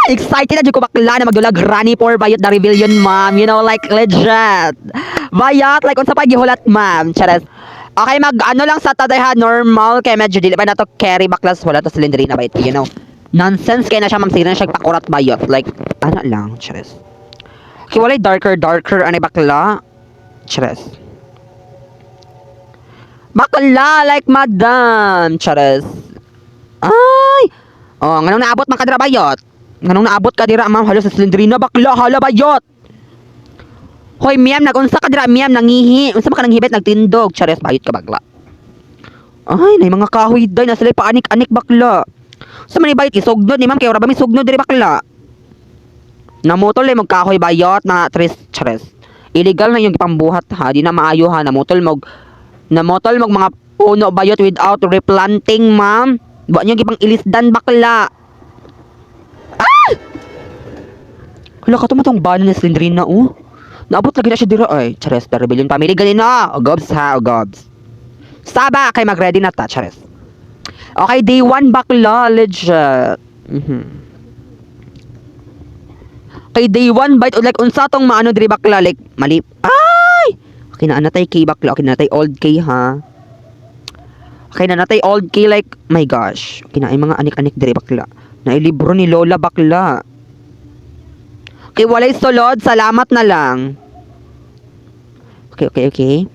Excited na jud ko, bakla, na magdula Granny 4 bayot, the rebellion, ma'am. Like legit. Bayot, like unsa pa gihulat, ma'am. Charas. Okay, mag ano lang sa taday ha, normal kay medyo dili pa na to carry, baklas, wala to Slendrina bayot. Nonsense kay na siya, ma'am, sige na siya pakurat bayot. Like ano lang, charas. Okay, walay darker darker ani, bakla. Charas. Bakla, like madam. Charas. Ay! Oh, nganong naabot man ka dira, bayot? Nganong naabot ka dira, ma'am? Hala sa Slendrina, bakla, hala bayot. Hoy, ma'am, nagunsa ka dira, ma'am, nangihi. Unsa man ka nanghibet, nagtindog. Charas, bayot ka, bakla. Ay, nay mga kahoy day, na sila paanik-anik, bakla. Sa man bayot, isugnod ni ma'am, kay ora ba mi sugnod diri, bakla? Namutol eh, magkahoy bayot, mga tres, charas. Illegal na yung pambuhat ha, di na maayo ha, namutol mog mga puno bayot without replanting, ma'am. Wa niyo gipang ilisdan, bakla. Ah! Hala ka tong bana ni Slendrina oh. Naabot lagi na siya dira ay. Chares, the rebellion family ganina. O gobs ha, o gobs. Saba kay mag-ready na ta, chares. Okay, day 1, bakla, legit. Kay day 1 bite like unsa tong maano diri, bakla, like mali. Ay! Okay na natay kay bakla, okay na natay old kay ha. Okay na natay old kay, like my gosh. Okay na ay mga anik-anik diri, bakla. Nailibro ni Lola, bakla. Okay, walay sulod, salamat na lang. Okay. Okay,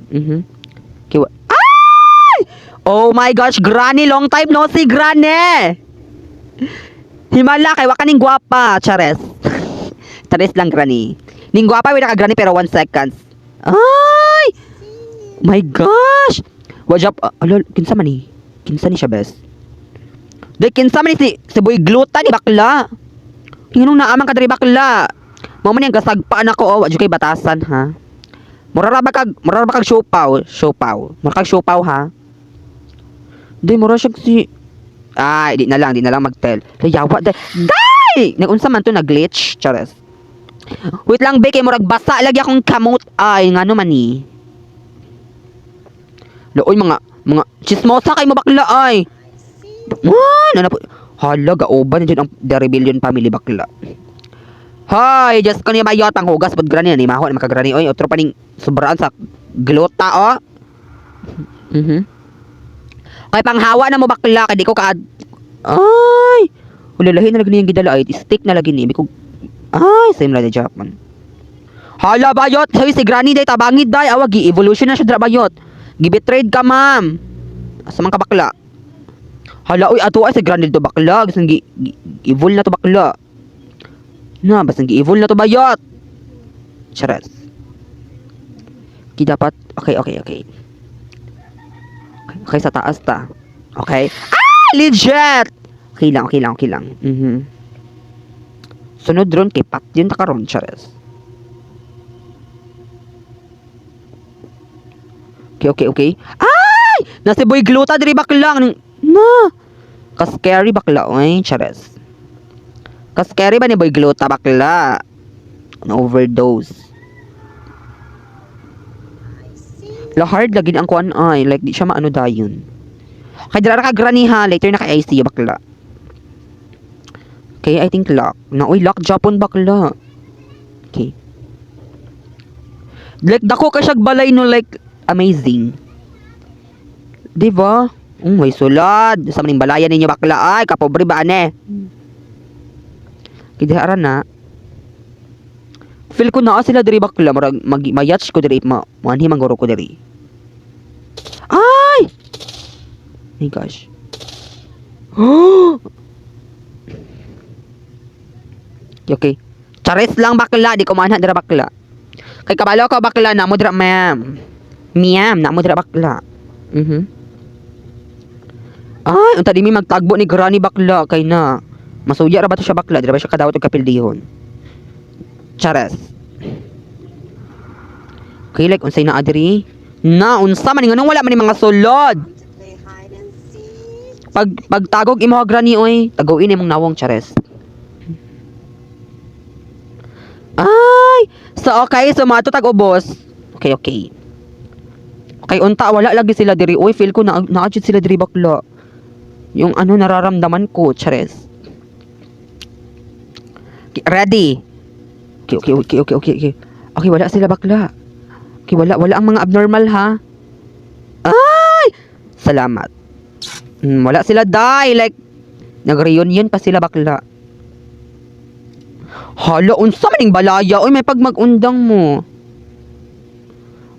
ay! Oh my gosh, Granny, long time no see, Granny! Himala, kay waka ning gwapa, chares. Chares lang, Granny. Ning gwapa, wala ka, Granny, pero 1 seconds. Ay! My gosh! Wajap, alo, kinsa man ni? Kinsa ni siya, bes? Di, kinsa man ni si Boy Gluta ni bakla? Nganong naaman ka diri, bakla? Mao man yang gasagpaan ako, oh, wa jud kay batasan, ha. Mura ra ba kag siopaw, siopaw. Mura kag siopaw, ha. Di mura siya si. Ay, di na lang mag-tell. Yawa, day. Day! Nagunsa man to, nag-glitch, chares. Wait lang, be, kay murag basa lagi akong kamot. Ay, ngano man ni? Looy, mga chismosa kay mo, bakla, ay. Ah, na po. Hala, gauban na dyan ang The Rebellion family, bakla. Hoy, just ko niya mayot ang hugas pud, Granny ni maho ni makagrani oy, otro pa ning sobraan sa gluta oh. Kay panghawa na mo, bakla, kay di ko ka. Ay. Ulalahi na lagi niyang gidala ay stick na lagi ni ko. Ay, same lang Japan. Hala bayot, hoy si Granny day tabangid day, awag gi-evolution na siya dra bayot. Gibetrayed ka, ma'am. Asa man ka, bakla? Hala uy, ato ay si Granny to, bakla, gusto gi, gi evil na to, bakla. Na, basta gi-evil na to bayot. Charas. Ki dapat, okay. Okay, sa taas ta. Okay. Ah! Legit! Okay lang, okay lang, okay lang. Sunod ron kay pat yun ta karon, charas. Okay. Ay! Nasi Boy Gluta diri, bakla. Na! Ka-scary, bakla, oy, charas. Ka-scary ba ni Boy Gluta, bakla? Na overdose. La hard lagi ang kuan ay like di siya maano dayon. Kay dira ra ka, Granny, ha, later na kay ICU, bakla. Okay, I think lock. Na uy, lock Japon, bakla. Okay. Like dako ka siya balay no, like amazing. Di ba? May sulod. Sa maning balayan ninyo, bakla ay kapobre ba ane? Kaya na. Feel ko naa sila diri, bakla, murag mag mayatch ko diri ma manhi mangguro ko diri. Ay! My gosh. Okay. Charis lang, bakla, di ko manha dira, bakla. Kay kabalo ko, bakla, na mo dira, ma'am. Ma'am, na mo dira, bakla. Ay, unta di mi magtagbo ni Granny, bakla, kay na. Masuya ra ba to siya, bakla? Di ra ba siya kadawat og kapildihon? Chares. Okay, like unsay naa diri? Na unsa man nganong wala man ni mga sulod? To play hide and seek. Pag pagtagog imo Granny oy, taguin imong nawong, chares. Ay, so okay, so mato tag ubos. Okay. Okay, unta wala lagi sila diri. Uy, feel ko na naa jud sila diri, bakla. Yung ano nararamdaman ko, chares. Ready. Okay. Okay, wala sila, bakla. Okay, wala, wala ang mga abnormal, ha? Ay! Salamat. Wala sila, die. Like, nag-reunion pa sila, bakla. Hala, unsa maning balaya. Uy, may pagmagundang mo.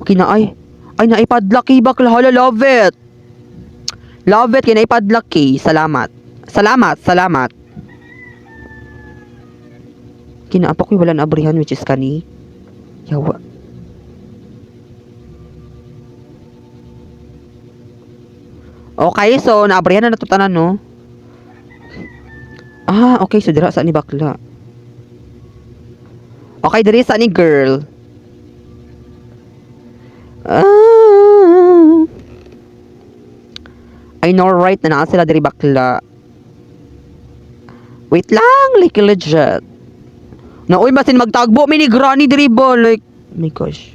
Okay na, ay. Ay, naipadlaki, bakla. Hala, love it. Love it, kay naipadlaki. Salamat. Salamat, salamat. Kinaapa ko'y wala na abrihan, which is kani. Yawa. Okay, so naabrihan na natutanan, no? Ah, okay. So, dira sa ni bakla. Okay, diri sa ni girl. Ah. I know, right, na naa sila diri, bakla. Wait lang, like legit. Na uy, basin magtagbo mi ni granny diri ba, like my gosh.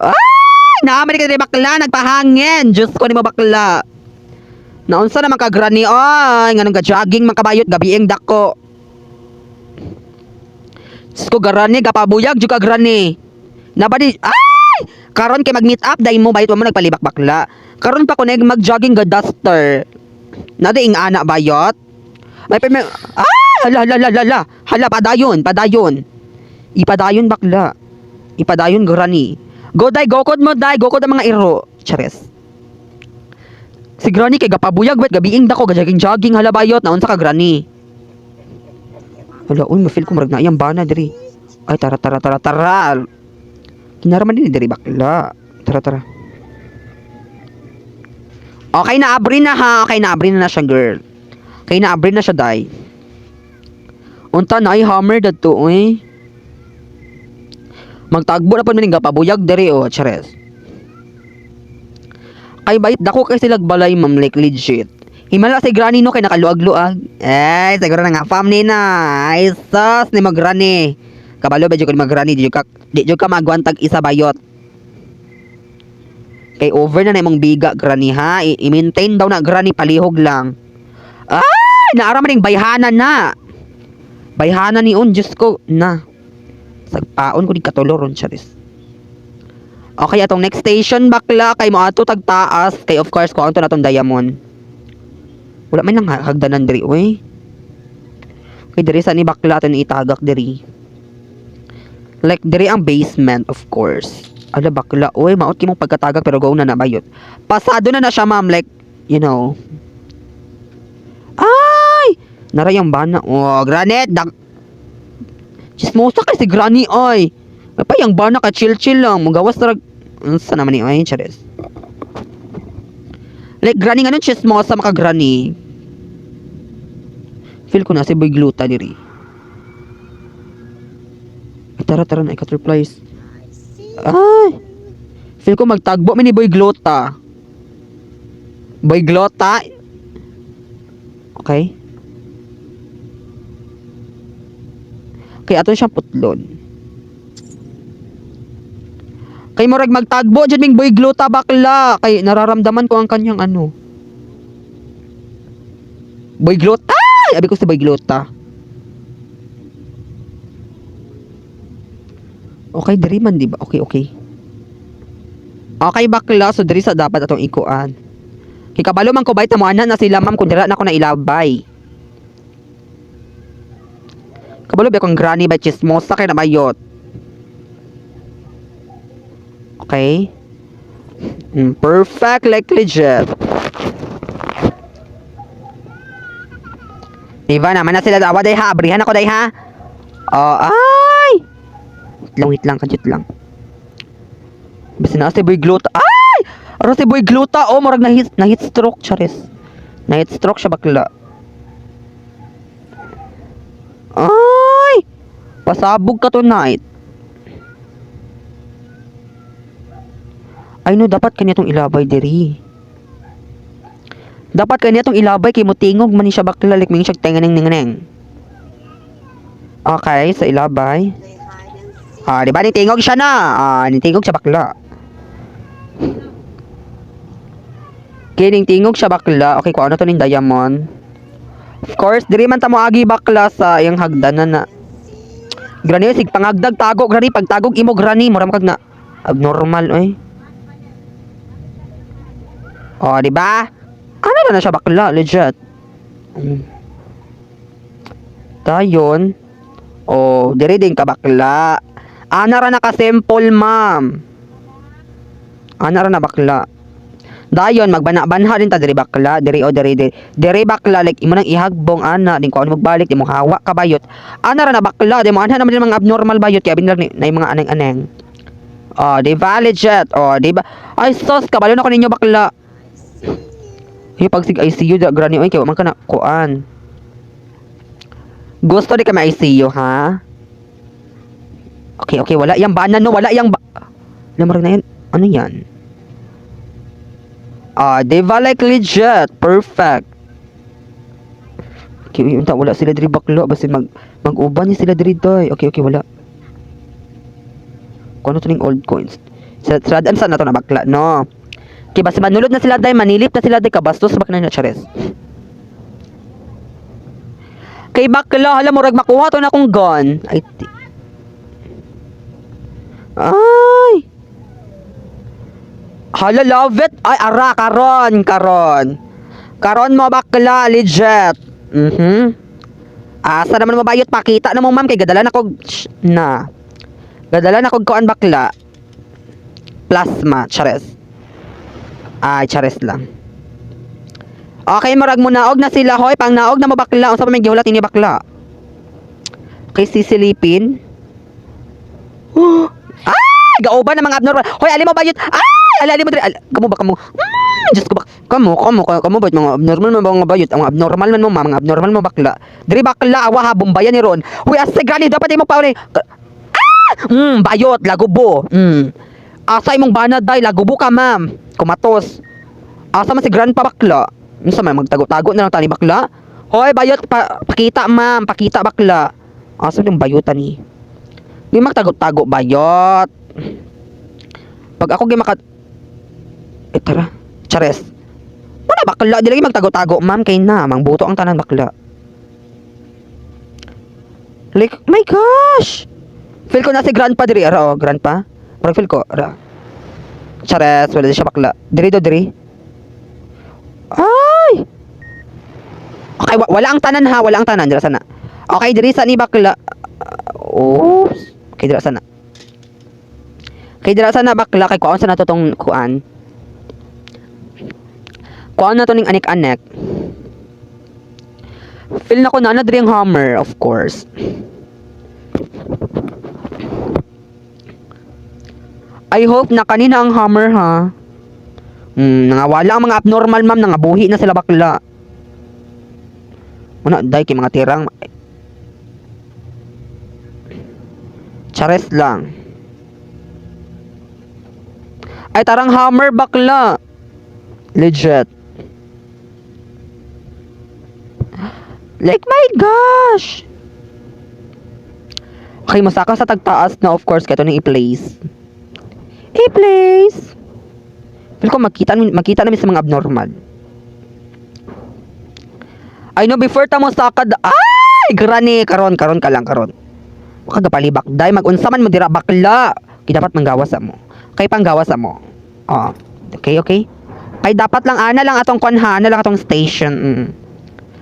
Ay, naa man ka diri, bakla, nagpahangin. Diyos ko ni mo, bakla. Naunsa naman ka, granny, ay, nganong ga jogging man kabayot gabieng dako. Diyos ko, granny, gapabuyag jud ka, granny. Nabadi ay karon kay mag-meet up dai mo bayot wa mo nagpalibak, bakla. Karon pa ko nag mag-jogging ga duster. Nadi ing ana bayot. May pa ah, hala hala hala hala. Hala, padayon, padayon. Ipadayon, bakla. Ipadayon, granny. Go dai, gokod mo dai, gokod ang mga iro. Chares. Si granny kay gapabuyag wet gabiing dako ga jogging jogging, hala bayot, naunsa ka, granny. Hala uy, ma-feel ko murag na iyang bana diri. Ay, tara tara tara tara. Kinaraman din diri, bakla. Tara tara. Okay na abri na ha. Okay na abri na, na siya, girl. Okay na abri na siya dai. Unta na ay hammer dadto oy. Magtagbo na pud mining gapabuyag diri oh, chares. Kay bait dako kay sila balay, ma'am, like legit. Himala si granny no kay nakaluag-luag. Eh, siguro na nga fam ni na. Ay sus ni mo granny. Kabalo ba jud ko ni mo granny, di jud ka magwantag isa bayot. Kay over na na imong biga, granny, ha. I-maintain daw na, granny, palihog lang. Ay, naara man ning bayhana na. Bayhana ni on, Diyos ko na. Sagpaon ko ni katuloron, charis. Okay, atong next station, bakla, kay mo ato tagtaas kay of course ko na tong diamond. Wala man lang hagdanan diri oy. Okay, diri sa ni bakla ato ni itagak diri. Like diri ang basement, of course. Ala bakla oy, maot kimong pagkatagak pero go na na bayot. Pasado na na siya, ma'am, like you know. Ay! Naray ang bana. Oh, granite. Dak Chismosa kay si granny oy. May pa yung bana ka chill chill lang. Mugawas na unsa naman ni oy, charis. Like granny nga nun, chismosa maka granny. Feel ko na si Boy Gluta diri. Ay, tara tara na ikat replies. I see. Ay! Feel ko magtagbo mi ni Boy Glota. Boy Glota. Okay. Okay, ato siyang putlon. Kay murag magtagbo jud ming Boy Glota, bakla, kay nararamdaman ko ang kanyang ano. Boy Glota. Ay, abi ko si Boy Glota. Okay, diri man di ba? Okay, okay. Okay bakla, so diri sa dapat atong ikuan. Kay kabalo man ko bayt mo ana na sila, ma'am, kun dira na ko na ilabay. Kabalo ba kung granny ba chismosa kay na bayot. Okay. Perfect, like legit. Diba naman na sila dawa day ha, abrihan ako day ha. Oh, ay! Wait lang, wait lang, kajit lang. Basta na si Boy Gluta. Ay! Aro si Boy Gluta, oh, murag na hit stroke, charis. Na hit stroke siya, bakla. Ay! Pasabog ka tonight. Ay no, dapat kanya tong ilabay diri. Dapat kanya tong ilabay kay mutingog man ni siya, bakla, like mingon siya tenganing ning. Okay, sa ilabay. Play hide and seek. Ah, di ba nitingog siya na? Ah, nitingog siya, bakla. Kining tingog siya, bakla. Okay, kung ano to ning diamond. Of course, diri man ta moagi, bakla, sa iyang hagdanan na. Granny, sig pangagdag tago, granny, pagtagog imo, granny, mura man kag na abnormal oy. Oh, di ba? Ano na na siya, bakla, legit. Dayon. Oh, diri din ka, bakla. Ana ra na ka simple, ma'am. Ana ra na, bakla. Dayon magbana-banha din ta diri, bakla, diri o diri diri. Diri, bakla, like imo nang ihagbong ana din ko ano magbalik di mo hawa ka, bayot. Ana ra na, bakla, di mo anha naman din mga abnormal, bayot, kay abin lang ni na yung mga aneng-aneng. Oh, di ba legit? Oh, di ba? Ay sus, kabalo na ko ninyo, bakla. Hey, pag sig ICU da, granny, oy, kay wa man ka na kuan. Gusto di ka ma ICU ha? Okay, wala yang bana no, wala yang ba. Alam mo rin na yan. Ano yan? Ah, di ba like legit? Perfect. Okay, unta wala sila diri, bakla, basta mag-uban ni sila diri day. Okay, wala. Kuno to ning old coins. Sa sradan sa na to na, bakla, no. Okay, basta manulod na sila day, manilip na sila day, kabastos bakla na, chares. Kay bakla, hala, murag makuha to na akong gun. Ay, ay. Hala, love it. Ay, ara, karon, karon. Karon mo, bakla, legit. Asa naman mo, bayot, pakita na mo, ma'am, kay gadala na ko na. Gadala na kog kuan, bakla. Plasma, chares. Ay, chares lang. Okay, murag mo naog na sila, hoy, pang naog na mo, bakla. Unsa pa may gihulat ini, bakla? Okay, sisilipin. Ay, gauban na mga abnormal. Hoy, ali mo, bayot. Ay, ali, ali mo diri. Kamo ba kamo? Diyos ko ba? Kamo, kamo, kamo, kamo ba mga abnormal man ba mga bayot? Ang mga abnormal man mo, mga abnormal mo, bakla. Diri, bakla, awa ha, bombayan ni Ron. Hoy, asa gani dapat imo pa. Ah! Bayot, lagubo. Asa imong banad day, lagubo ka, ma'am. Kumatos. Asa man si grandpa, bakla? Unsa man magtago-tago na lang tani, bakla? Hoy, bayot pa, pakita, ma'am, pakita, bakla. Asa yung bayutan ni? Di magtago-tago, bayot. Pag ako maka. Eh tara, chares. Wala, bakla, di lagi magtago-tago, ma'am, kay na mangbuto ang tanan, bakla. Like, my gosh. Feel ko na si grandpa diri, ara oh, grandpa. Murag feel ko, ara. Chares, wala di siya, bakla. Diri do diri. Ay! Okay, wala ang tanan ha, wala ang tanan dira sana. Okay, diri sa ni, bakla. Oops. Okay, dira sana. Okay, dira sana, bakla, kay kuan sa nato tong kuan. Kuan na to ning anek-anek. Feel na ko na na diri ang hammer, of course. I hope na kanina ang hammer ha. Nangawala ang mga abnormal, ma'am, nangabuhi na sila, bakla. Una, day kay mga tirang. Chares lang. Ay, tarang hammer, bakla. Legit. Like, my gosh! Okay, masaka sa tagtaas na, of course, kaya ito nang i-place. I-place! Feel ko makita, makita namin sa mga abnormal. I know before ta mo sakad, ay! Granny, karon, karon ka lang, karon. Waka gapalibak, day, mag-unsa man mo dira, bakla. Kay dapat manggawas sa mo. Kay panggawas sa mo. Oh, okay. Ay, dapat lang, ana lang atong kuan ha, ana lang atong station.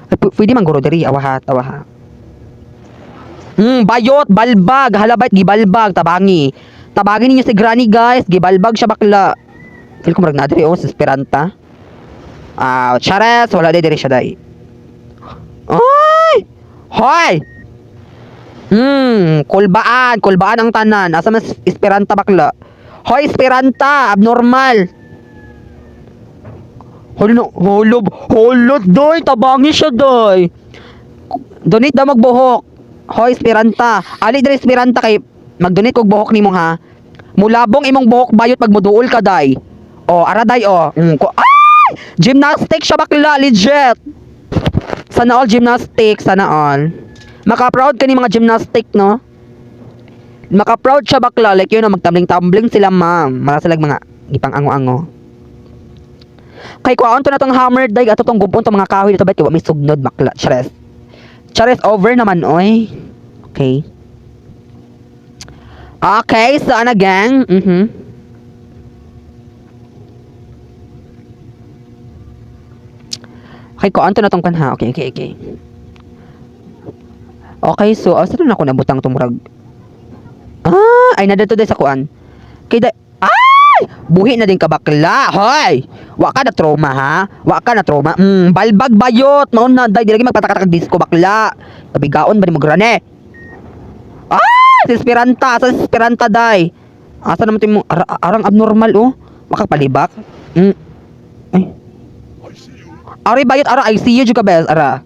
Ay, pwede man guro diri, awaha, awaha. Bayot, balbag, halabait, gibalbag, tabangi. Tabangi ninyo si Granny, guys, gibalbag siya, bakla. Feel ko murag na diri oh, sa Esperanta. Ah, chares, wala di diri siya day. Ay! Hoy! Kulbaan, kulbaan ang tanan. Asa mas Esperanta, bakla? Hoy, Esperanta, abnormal. Holo, no, holo, holo, doy, tabangi siya, doy. Donate daw magbuhok. Hoy, Esperanta. Ali diri, Esperanta, kay mag-donate kog buhok nimo ha. Mulabong imong buhok, bayot, pag muduol ka day. Oh, ara day oh. Ko ay! Gymnastic siya, bakla, legit. Sana all gymnastic, sana all. Maka-proud ka ni mga gymnastic, no? Maka-proud siya, bakla, like yun, oh, magtumbling-tumbling sila, ma'am. Mara sila mga ipang ango-ango. Kay kuhaon to na tong hammer day ato tong gubon tong mga kahoy dito ba kay wa may sugnod bakla. Chares. Chares over naman oy. Okay. Okay, so ano gang? Okay, kuhaon to na tong kanha. Okay. Okay, so asa na ako nabutang tong murag? Ah, ay na dito day sa kuan. Kay day ay! Buhi na din ka bakla. Hoy! Wa ka na trauma ha? Wa ka na trauma. Balbag bayot. Maon na day di lagi magpatakatak disco bakla. Kabigaon ba ni mo grane? Ah! Si Esperanta, sa si Esperanta day. Asa naman to yung arang abnormal oh. Makapalibak. Ay. Ari bayot ara I see you jud ka bes ara.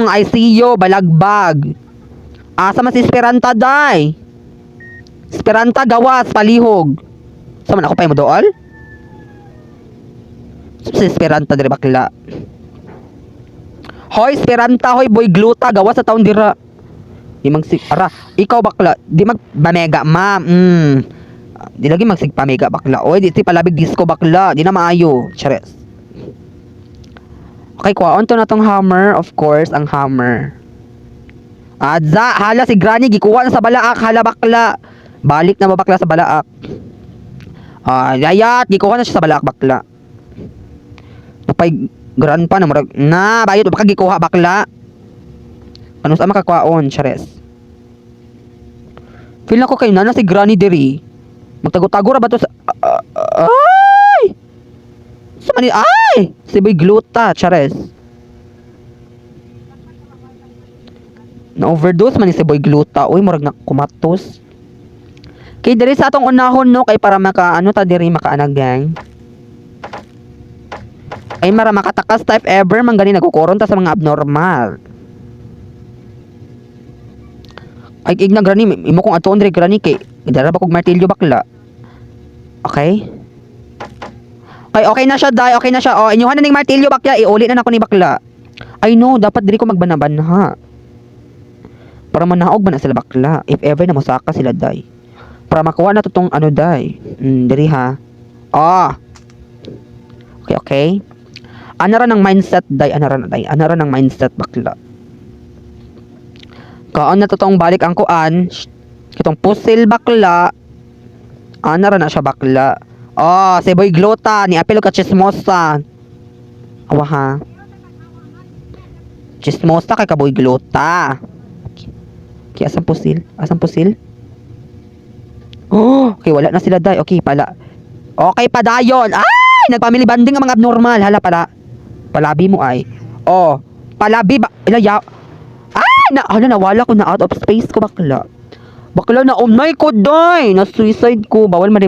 I see you balagbag. Asa man si Esperanta day? Esperanta gawas palihog. Sa man ako pa mo dool? Si Esperanta dire bakla. Hoy Esperanta, hoy boy gluta gawas sa taon dira. Di mag ara, ikaw bakla, di mag pamega ma'am. Di lagi magsig pamega bakla. Oy, di ti palabig disco bakla, di na maayo. Chares. Okay, kuhaon to na tong hammer, of course, ang hammer. Adza, hala si Granny gikuha na sa balaak, hala bakla. Balik na ba bakla sa balaak? Ah, yayat, gikuha na siya sa balaak bakla. Napay grandpa na murag na bayot baka gikuha bakla. Ano sa makakuhaon, chares. Feel na ko kay nana si Granny diri. Magtago-tago ra ba to sa ay! Sa mani ay! Si Boy Gluta, chares. Na overdose man ni si Boy Gluta. Uy, murag na kumatos. Kay diri sa atong unahon no kay para maka ano ta diri makaana gang. Ay mara makatakas type ever man gani nagkukoron ta sa mga abnormal. Ay igna granny imo kong atuon diri granny kay gidara ba kog martilyo bakla. Okay? Okay, okay na siya day, okay na siya. Oh, inyuhan na ning martilyo bakla, iuli na nako ni bakla. Ay no, dapat diri ko magbanabanha. Para manaog ba na sila bakla if ever na mosaka sila day. Para makuha na to tong ano day. Diri ha. Ah. Okay, okay. Ana ra ng mindset day, ana ra na day. Ana ra ng mindset bakla. Kaon na totoong balik ang kuan. Kitong pusil bakla. Ana ra na siya bakla. Oh, si Boy Glota ni apelo ka chismosa. Awa ha. Chismosa kay ka Boy Glota. Okay, asang pusil? Asang pusil? Oh, okay, wala na sila day. Okay, pala. Okay, padayon. Ay, nagpamily banding ang mga abnormal. Hala pala. Palabi mo ay. Oh, palabi ba? Ila ya. Ay, na hala nawala ko na out of space ko bakla. Bakla na umay ko day. Na suicide ko. Bawal man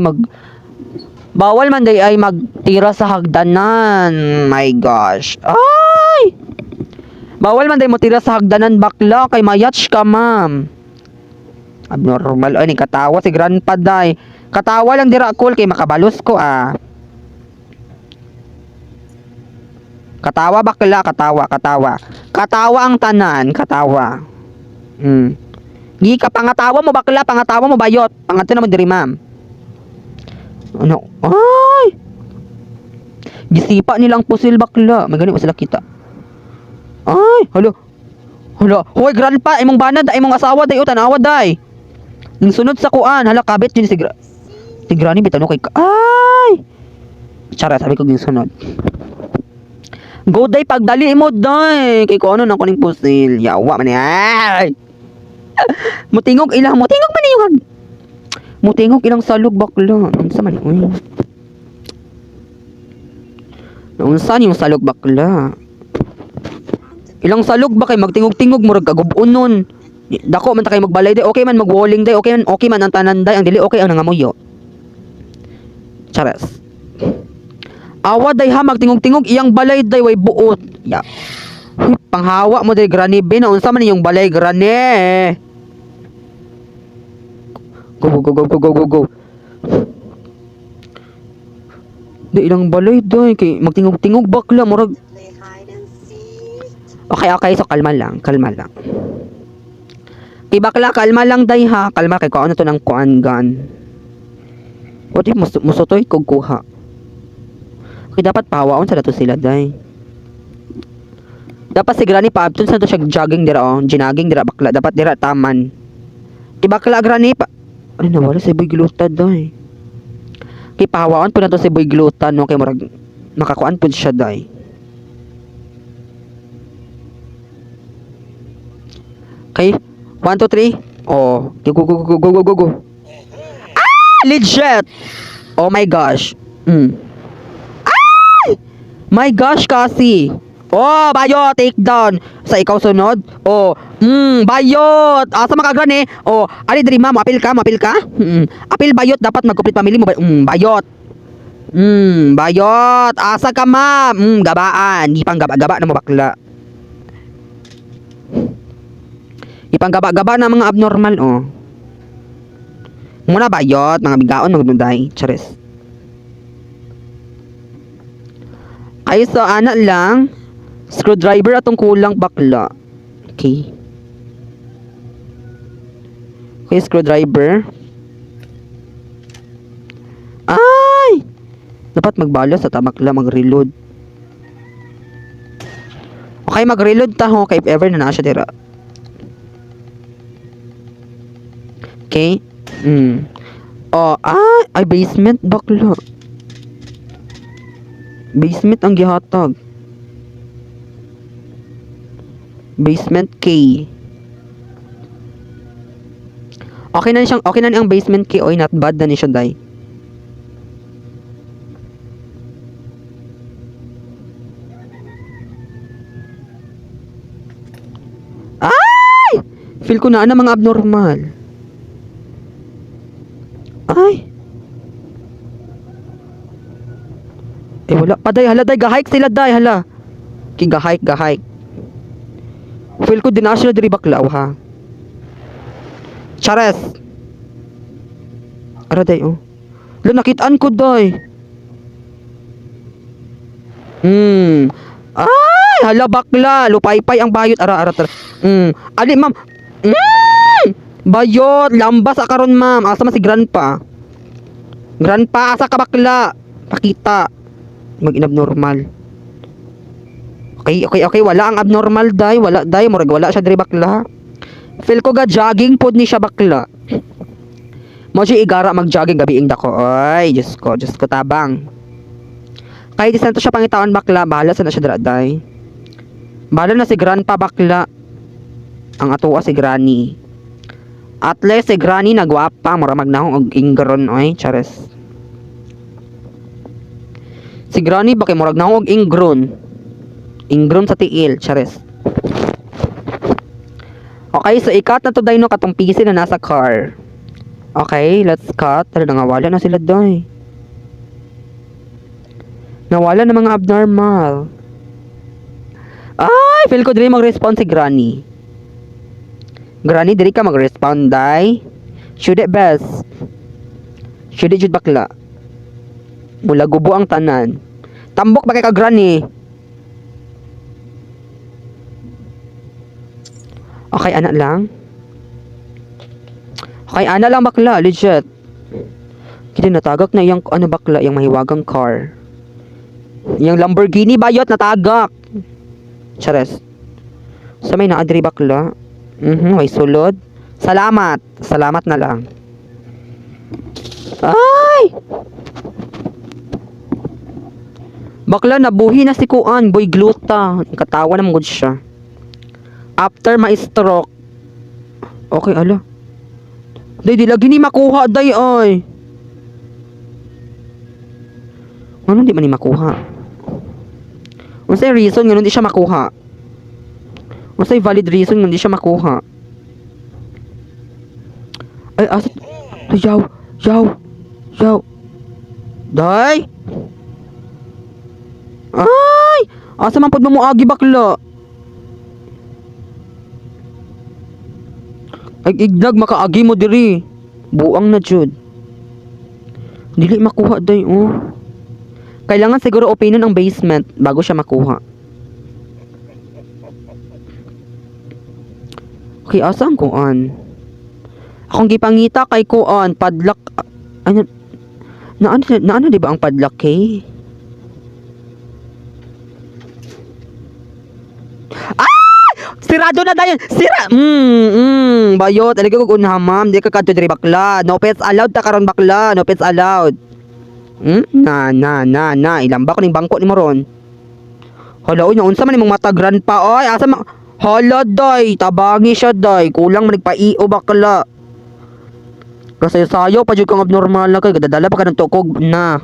day ay magtira sa hagdanan. My gosh. Ay! Bawal man day mo tira sa hagdanan bakla kay mayatch ka, ma'am. Abnormal. Ay, ni katawa si grandpa day. Katawa lang dira cool kay makabalos ko ah. Katawa bakla, katawa, katawa. Katawa ang tanan, katawa. Gi ka pangatawa mo bakla, pangatawa mo bayot. Pangato naman diri ma'am. Ano? Ay! Gisipa nilang pusil bakla. May gani ba sila kita? Ay, halo. Hala, hoy grandpa, imong banad, imong asawa day, oh, tanawa day. Yung sunod sa kuan, hala kabit yun si si Granny bitaw no kay ay. Chara, sabi ko yung sunod. Go day pagdali mo day kay ko ano na kuning pusil. Yawa man ay. Mutingog ilang mutingog man yung mutingog ilang salog bakla. Unsa man uy. Unsa yung salog bakla? Ilang salog ba kay magtingog-tingog murag kagub-unon. Dako man ta kay magbalay day, okay man magwalling day, okay man ang tanan day, ang dili okay ang nangamuyo. Charas. Awa day ha magtingog-tingog iyang balay day way buot. Ya. Huy, panghawa mo day granny be na unsa man iyong balay granny. Go go go go go go go. Di ilang balay day kay magtingog-tingog bakla murag Play hide and seek. Okay, okay. So, kalma lang. Kalma lang. Kay bakla, kalma lang day ha. Kalma kay kuan na to ng kuan gun. What if musutoy kog kuha? Okay, dapat pahawaon sa nato sila, day. Dapat si Granny paabton sa to siya jogging dira oh, ginaging dira bakla. Dapat dira taman. Ibakla Granny pa. Ano, nawala si Boy Gluta, day. Kay pahawaon po na to si Boy Gluta no, kay murag makakuan pud siya, day. Okay, 1, 2, 3. Oh, go go go go go go go. Ah, legit. Oh my gosh. Ay! My gosh, kasi. Oh, bayot, take down. Sa ikaw sunod. Oh, bayot. Asa makagran eh. Oh, ali diri ma'am, apil ka, apil ka. Apil bayot, dapat mag-complete family mo. Bayot. Bayot. Asa ka, ma'am? Gabaan. Di pang gaba-gaba na mo bakla. Ipang gaba-gaba na mga abnormal, oh. Muna bayot, mga bigaon, mga dunday. Charis. Ay, so, ana lang. Screwdriver atong kulang bakla. Okay. Okay, screwdriver. Ay! Dapat magbala sa tamakla, mag-reload. Okay, mag-reload ta ho, kay if ever na naa siya dira. Okay. Oh, ah, ay basement bakla. Basement ang gihatag. Basement K. Okay na siyang okay na ni ang basement key. Oy, not bad na ni siya, day. Ay! Feel ko na ana mga abnormal. Ay! Eh wala pa day, hala day, gahike sila day, hala. King gahike, gahike. Feel ko din na sila diri baklaw ha. Chares. Ara day oh. Lo nakitaan ko day. Ay, hala bakla, lupaypay ang bayot ara ara ara. Ali ma'am. Bayot, lambas karon ma'am. Asa man si grandpa? Grandpa, asa ka bakla? Pakita. Mag-inabnormal. Okay. Wala ang abnormal, day. Wala, day. Murag wala siya diri bakla. Feel ko ga jogging pod ni siya bakla. Mo siya igara mag-jogging gabi ing dako. Ay, Diyos ko tabang. Kahit di to siya pangitaon bakla, bahala sa na siya dira day. Bahala na si grandpa bakla. Ang atuwa si granny. At least si granny nagwapa, mura magnahong og ingron oy, chares. Si granny ba kay murag nahong og ingron. Ingron sa tiil, chares. Okay, so i-cut na to day no katong PC na nasa car. Okay, let's cut. Tara, nangawala na sila day. Nawala na mga abnormal. Ay, feel ko diri mag-respond si Granny. Granny, diri ka mag-respond, day. Should it best? Should it jud bakla? Mula gubo ang tanan. Tambok ba kay ka, Granny? Okay, ana lang. Okay, ana lang bakla, legit. Kita natagak na iyang ano bakla, yung mahiwagang car. Yung Lamborghini bayot natagak. Chares. Sa may naadri bakla. May sulod. Salamat. Salamat na lang. Ay! Bakla, nabuhi na si Kuan, Boy Gluta. Katawa naman gud siya. After ma-stroke. Okay, ala. Day, di lagi ni makuha, day, ay. Ano di man ni makuha? Unsay reason nga di siya makuha? Unsay valid reason nga di siya makuha? Ay, asa? Ay, yaw, yaw, yaw. Day? Ay! Asa man pod mo moagi bakla? Ay, iglag makaagi mo diri. Buang na jud. Dili makuha day oh. Kailangan siguro openon ang basement bago siya makuha. Okay, asa ang kuan? Akong gipangita kay kuan, padlock ano na ano na ano di ba ang padlock key? Sirado na dayon. Sira. Bayot, aligi kog unha, ma'am. Di ka kadto diri, bakla. No pets allowed ta karon, bakla. No pets allowed. Na na na na, ilamba ko ning bangko nimo ron. Hala oy, naunsa man imong mata, grandpa oy? Asa ma? Hala day, tabangi siya day. Kulang man nagpa-iyo, bakla. Kasayo-sayo pa jud kang abnormal na kay gadadala pa ka ng tukog na.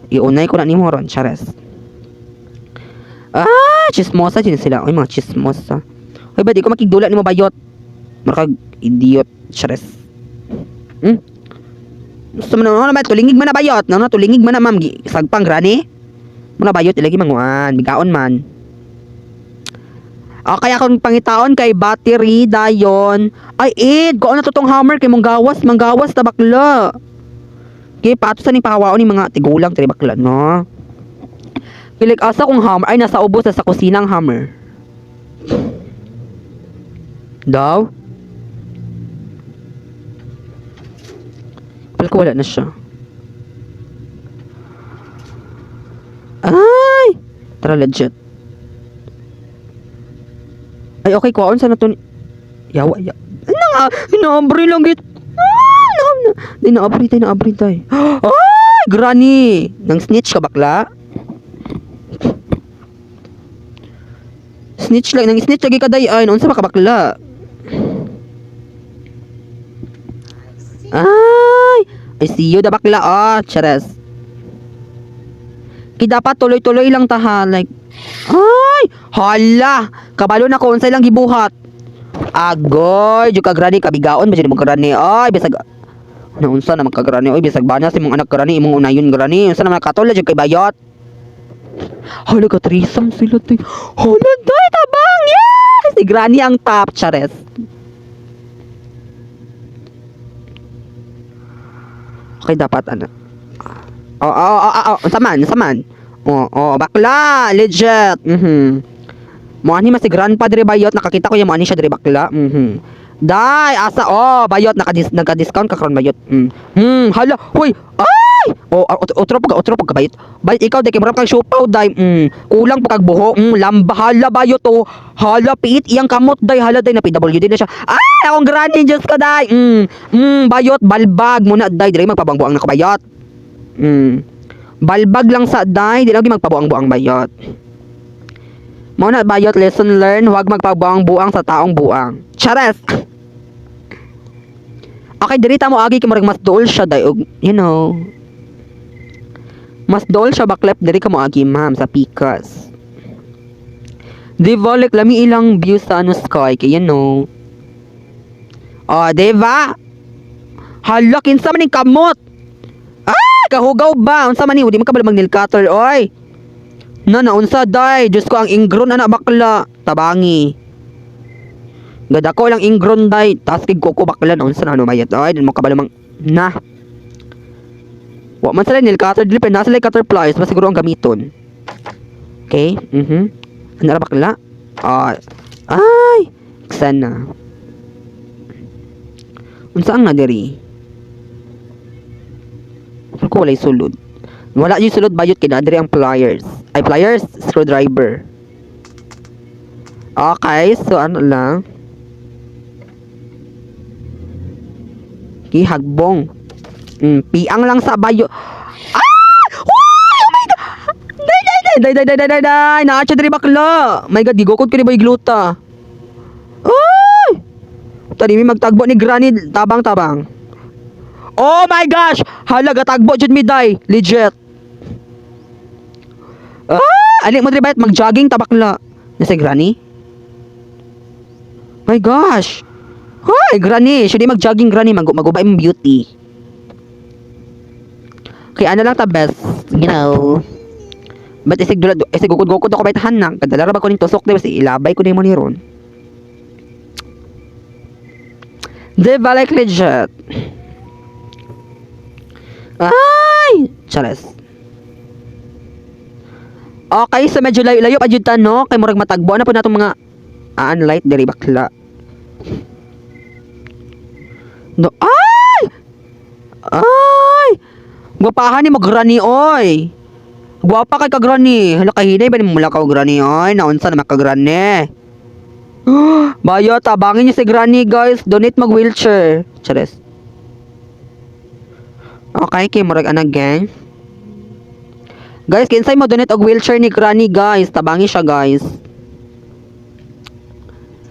Iunay ko na nimo ron, chares. Ah, chismosa din sila. Oy, mga chismosa. Oy, ba di ko makigdula nimo, bayot. Markag idiot, chares. Gusto mo na ano ba tulingig man na, bayot. No, no, tulingig man na, ma'am. Sagpang granny. Muna bayot ilagi manguan, bigaon man. Okay, akong pangitaon kay battery dayon. Ay, id, ko na to tong hammer kay mong gawas, manggawas ta, bakla. Okay, pato sa ning pahawaon ni mga tigulang diri, bakla, no. Kilik asa kong hammer ay nasa ubos na sa kusinang hammer. Daw? Pala ko wala na siya. Ay! Tara, legit. Ay, okay, kuhaon sa na to. Yawa, ya. Ano nga? Inaabri lang git. Ah, na, na. Di naabri tayo, naabri tayo. Ay, granny! Nang snitch ka, bakla? Snitch lang, nang snitch lagi ka day ay, unsa ba ka, bakla? Ay! I see you da, bakla, ah, chares. Ki dapat tuloy-tuloy lang ta ha, like ay, hala, kabalo na ko unsay lang gibuhat. Agoy, jud ka granny, kabigaon ba jud mo, granny? Ay, bisag naunsa naman ka, granny? Oy, bisag bana sa imong anak, granny, imong unayon, granny. Unsa naman katol jud kay bayot? Hala ka threesome sila tay. Hala day tabang. Yes! Si granny ang top, chares. Okay, dapat ano. Oh, unsa man, unsa man. Oh, bakla, legit. Mo ani man si grandpa diri, bayot, nakakita ko yung mo ani siya diri, bakla. Day, asa oh, bayot nagka-discount ka karon, bayot. Hala, hoy. Ay! Oh, ah, otro pa ka, bayot. Bayot ikaw day kay murag kang siopao day. Kulang pa kag buho. Lamba hala bayot oh. Hala piit iyang kamot day, hala day na PWD na siya. Ay, akong granny, Diyos ko day. Bayot balbag mo na day, diri magpabangbuang na ka, bayot. Balbag lang sa day, di lagi magpabuang-buang, bayot. Mao na, bayot, lesson learn, huwag magpabuang-buang sa taong buang. Chares! Okay, diri ta mo agi kay murag mas duol siya day og. Mas duol siya baklep diri ka mo agi, ma'am, sa Picas. Di ba, like, lami ilang view sa ano sky kay. Oh, di ba? Hala, kinsa man ning kamot? Ah, kahugaw ba? Unsa man ni? Di man ka bala mag nail cutter, oy. Na naunsa day? Diyos ko ang ingron ana, bakla. Tabangi. Gada ko lang ingron day. Taas kig kuko, bakla, naunsa na ano mayat. Ay, di mo kabalo mang na. Wa man sila nail cutter dili pa nasa sila cutter pliers mas siguro ang gamiton. Okay? Ano ra, bakla? Ah, ay, sana. Unsa ang na diri? Ko walay sulod. Wala yung sulod, bayot, kay naa diri ang pliers. Ay, pliers, screwdriver. Okay, so ano lang? Okay, hagbong. Piang lang sa bayo. Ah! Uy! Oh my God! Day, day, day, day, day, day, day, day, day. Naa siya diri, bakla. My God, gigukod ko ni boy gluta. Ay! Tani mi magtagbo ni granny tabang-tabang. Oh my gosh! Hala, gatagbo jud mi day. Legit. Ah! Ali mo diri bayot mag-jogging ta, bakla. Nasa granny? My gosh! Hoy, granny, siya di mag-jogging, granny, maguba imong beauty. Okay, ano lang ta best. But isig dula, isig gukod-gukod ako bayot hanak. Kadala ra ba ko ning tusok di ba ilabay ko nimo ni ron. Di ba like legit? Ay! Chares. Okay, so medyo layo-layo pa jud ta no kay murag matagbo na po natong mga aan light diri, bakla. No, ay! Ay! Gwapahan ni mo granny oy. Gwapa kay ka, granny. Hala kahinay ba nimo mulakaw, granny oy? Naunsa naman ka, granny? Bayot, tabangin niyo si Granny, guys. Donate mag wheelchair. Chares. Okay, kay murag anag gang. Guys, kinsay mo donate og wheelchair ni Granny, guys. Tabangi siya, guys. Do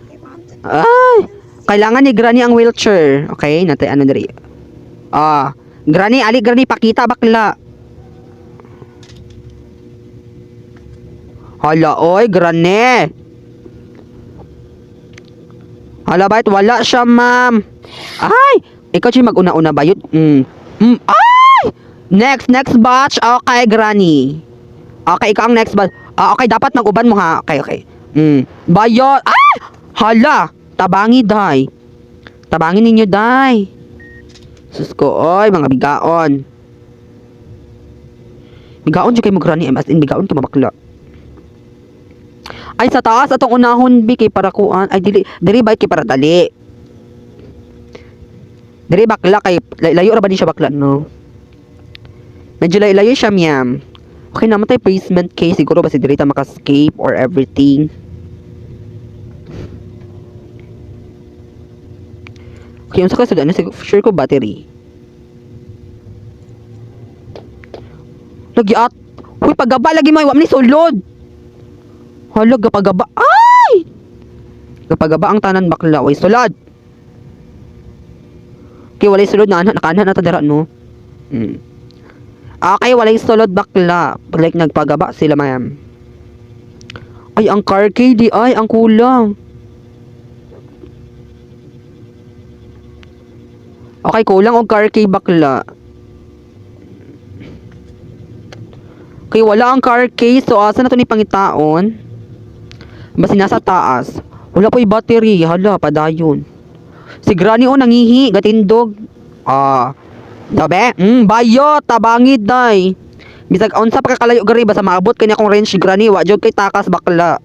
you want to Ay, kailangan ni Granny ang wheelchair. Okay, natay ano diri. Ah, Granny, ali Granny, pakita bakla. Hala, oy, Granny. Hala, bayot, wala siya, ma'am. Ay, ikaw siya mag-una-una, bayot. Ay! Next, next batch. Okay, Granny. Okay, ikaw ang next batch. Ah, okay, dapat mag-uban mo ha. Okay. Bayot. Ay! Hala! Tabangi, day. Tabangi ninyo, day. Sus ko, oy, mga bigaon. Bigaon siya kayo mo, Granny. As in, bigaon kayo mabakla. Ay, sa taas atong unahon, bi, kay para kuan. Ay, dili, diri bayot kay para dali. Diri bakla kay layo ra ba ni siya bakla, no? Medyo layo-layo siya, ma'am. Okay naman tayo basement case. Siguro ba si diri ta maka-escape or everything. Okay, unsa ka sa ano sure ko battery. Lagi at. Uy, pagaba lagi may wa man ni sulod. Hala, gapagaba. Ay! Gapagaba ang tanan bakla. Uy, sulod. Okay, walay sulod na anak, nakaanha na ta dira, no. Okay, walay sulod bakla. Like nagpagaba sila, ma'am. Ay, ang car key di ay ang kulang. Okay, kulang og car key bakla. Okay, wala ang car key. So, asa na to ni pangitaon? Basta nasa taas. Wala po'y battery. Hala, padayon. Si Granny o nangihi, gatindog. Ah. Dabe? Bayo, tabangid day. Bisag unsa pa ka kalayo gari basta maabot kanya kong range Granny, wa jud kay takas bakla.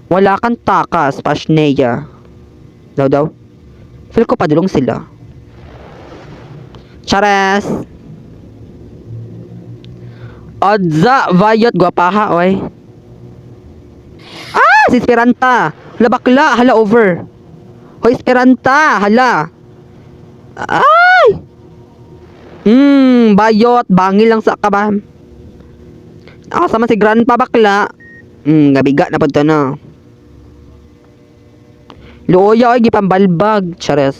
Wala kang takas, Pashneya. Daw daw. Feel ko padulong sila. Chares. Odza, vayot, guwapaha, oy. Ah, si Esperanta. Hala bakla, hala over. Hoy, Esperanta, hala. Ay! Bayot, bangil lang sa kaba. Ah, sama si Grandpa bakla. Gabiga na pud to na. Luoya oy gipambalbag, chares.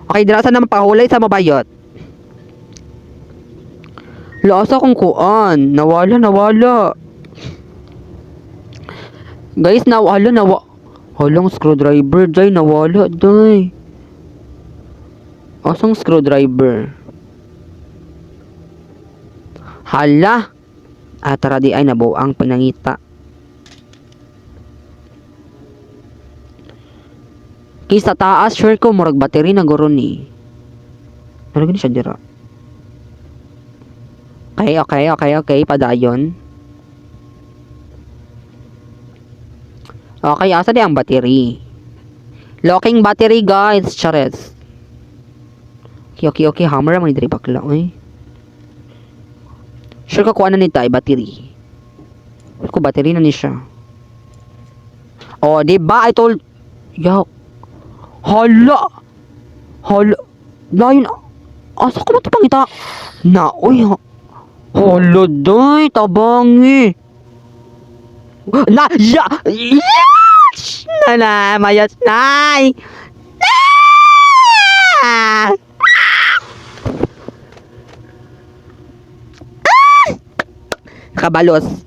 Okay, dira sa naman pahulay sa mabayot. Laasa kong kuan. Nawala, nawala. Guys, nawala, nawa. Halang screwdriver, day. Nawala, day. Asang screwdriver? Hala! Ah, tara di ay nabuang panangita. Kay sa taas, sure ko, murag battery na guro ni. Ano gani siya dira? Okay, padayon. Okay, asa di ang battery? Locking battery, guys. Chares. Okay. Hammer ang diri bakla, oy. Sure ka kuha na ni tay battery. Ko battery na ni siya. Oh, di ba? I told. Yo. Hala. Hala. Layon. Asa ko man ito pangita? Na, oy. Ha. Hala, day. Tabangi. Na, ya, yes! Na, na, mayat, nay! Ah! Ah! Kabalos.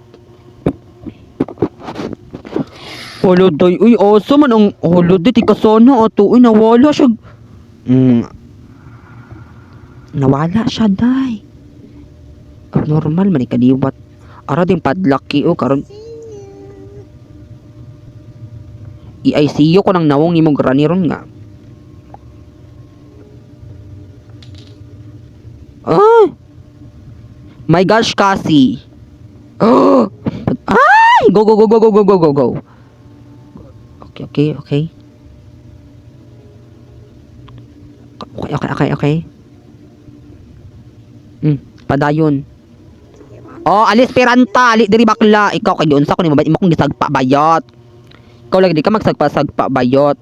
Hala, day. Uy, asa man ang hala, day. Tika sana ato. Uy, nawala siya. Nawala siya, day. Abnormal man ikaliwat. Ara din padlaki o karon See you. i-ICU ko ng nawong nimong granny ron nga. Ah! My gosh, Cassie. Oh! Ay! Go, go, go, go, go, go, go, go, go. Okay. Okay. Padayon. Do you want Oh, alis piranta, ali diri bakla. Ikaw kay unsa ko nimo imo kong gisagpa bayot. Ikaw lagi di ka magsagpa-sagpa bayot.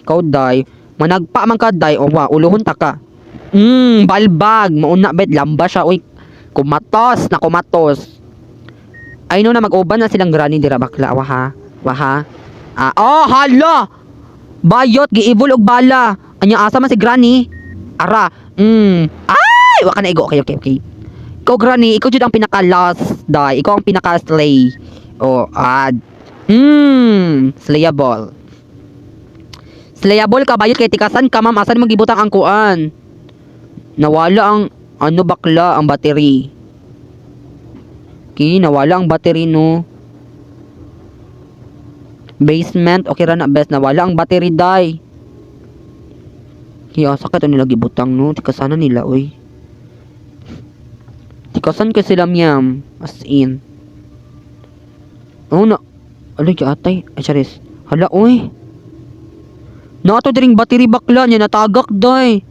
Ikaw day, managpa man ka day o wa uluhon ta ka. Balbag, mauna bet lamba siya oy. Kumatos na kumatos. Ay no na mag-uban na silang granny dira bakla waha. Waha. Ah, oh hala. Bayot giibol og bala. Anya asa man si granny? Ara. Ay, wa ka na igo. Okay. Ikaw granny, ikaw jud ang pinaka last day. Ikaw ang pinaka slay. Oh, ad. Slayable. Slayable ka bayot kay tikasan ka ma'am, asan mo gibutang ang kuan? Nawala ang ano bakla ang battery. Okay, nawala ang battery no. Basement, okay ra na best nawala ang battery day. Kaya sakit nila gibutang no, tikasan na nila oy. Tikasan kay sila miyam, as in. Oh na, alay atay, ay charis. Hala oy. Nato diring battery bakla niya natagak day.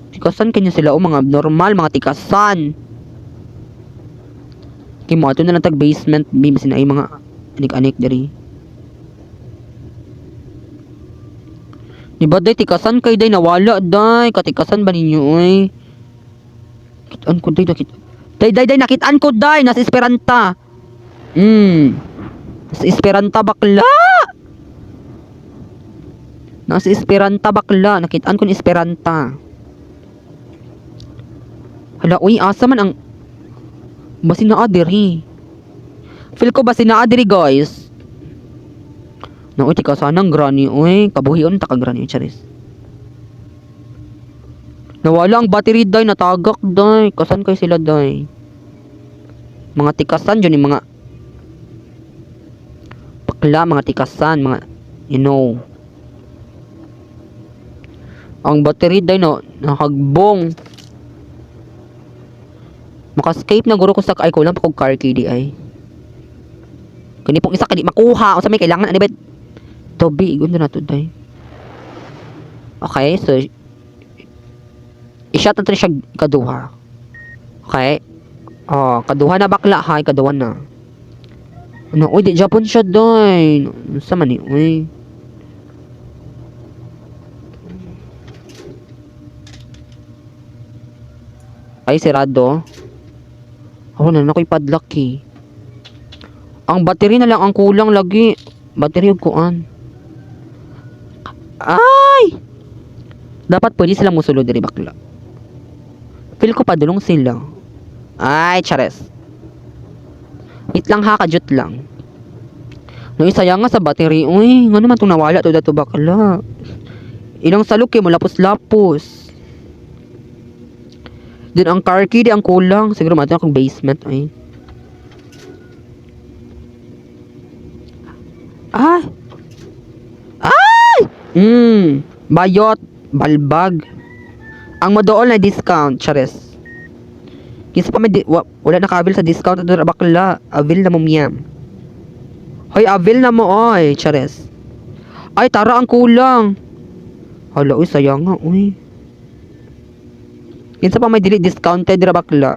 Tikasan kanya sila o mga abnormal, mga tikasan. Kay mo ato na lang tag basement, baby sina ay mga anik-anik diri. Di ba day tikasan kay day nawala day, katikasan ba ninyo oy? Kitaan ko day nakit. Day day day nakitaan ko day nasa Esperanta. Nasa Esperanta bakla. Nasa Esperanta bakla, nakitaan ko ni Esperanta. Hala, uy, asa man ang basin naa diri. Feel ko basin naa diri, guys. Na uy, tika sanang granny, uy. Kabuhion ta ka granny, charis. Nawala ang battery day, natagak day. Kasan kay sila day? Mga tikasan yun, yung mga bakla, mga tikasan, mga you know. Ang battery day no, nakagbong. Maka-escape na guro ko sa ay kulang pa kog car key di ay. Kani pong isa kay di makuha unsa may kailangan ani bet. Tobi igon na to day. Okay, so i-shot na to siya kaduha. Okay. Oh, kaduha na bakla ha, kaduha na. Ano, uy, di Japon siya day. Unsa man ni, uy. Ay, sirado. Ako na ako'y padlock eh. Ang battery na lang ang kulang lagi. Battery ug kuan. Ay! Dapat pwede sila musulod diri bakla. Feel ko padulong sila. Ay, chares. Wait lang ha, kajut lang. No, sayang nga sa battery. Uy, nga naman itong nawala to dato bakla. Ilang salok eh, malapos-lapos. Din ang car key, di ang kulang. Siguro mato akong basement ay. Ah! Ay! Bayot, balbag. Ang modool na discount, chares. Kinsa pa may wala na ka-avail sa discount ato bakla. Avail na mo miyam. Hoy, avail na mo oy, chares. Ay, tara ang kulang. Hala, uy, sayang nga, uy. Kinsa pa may dili discounted ra bakla.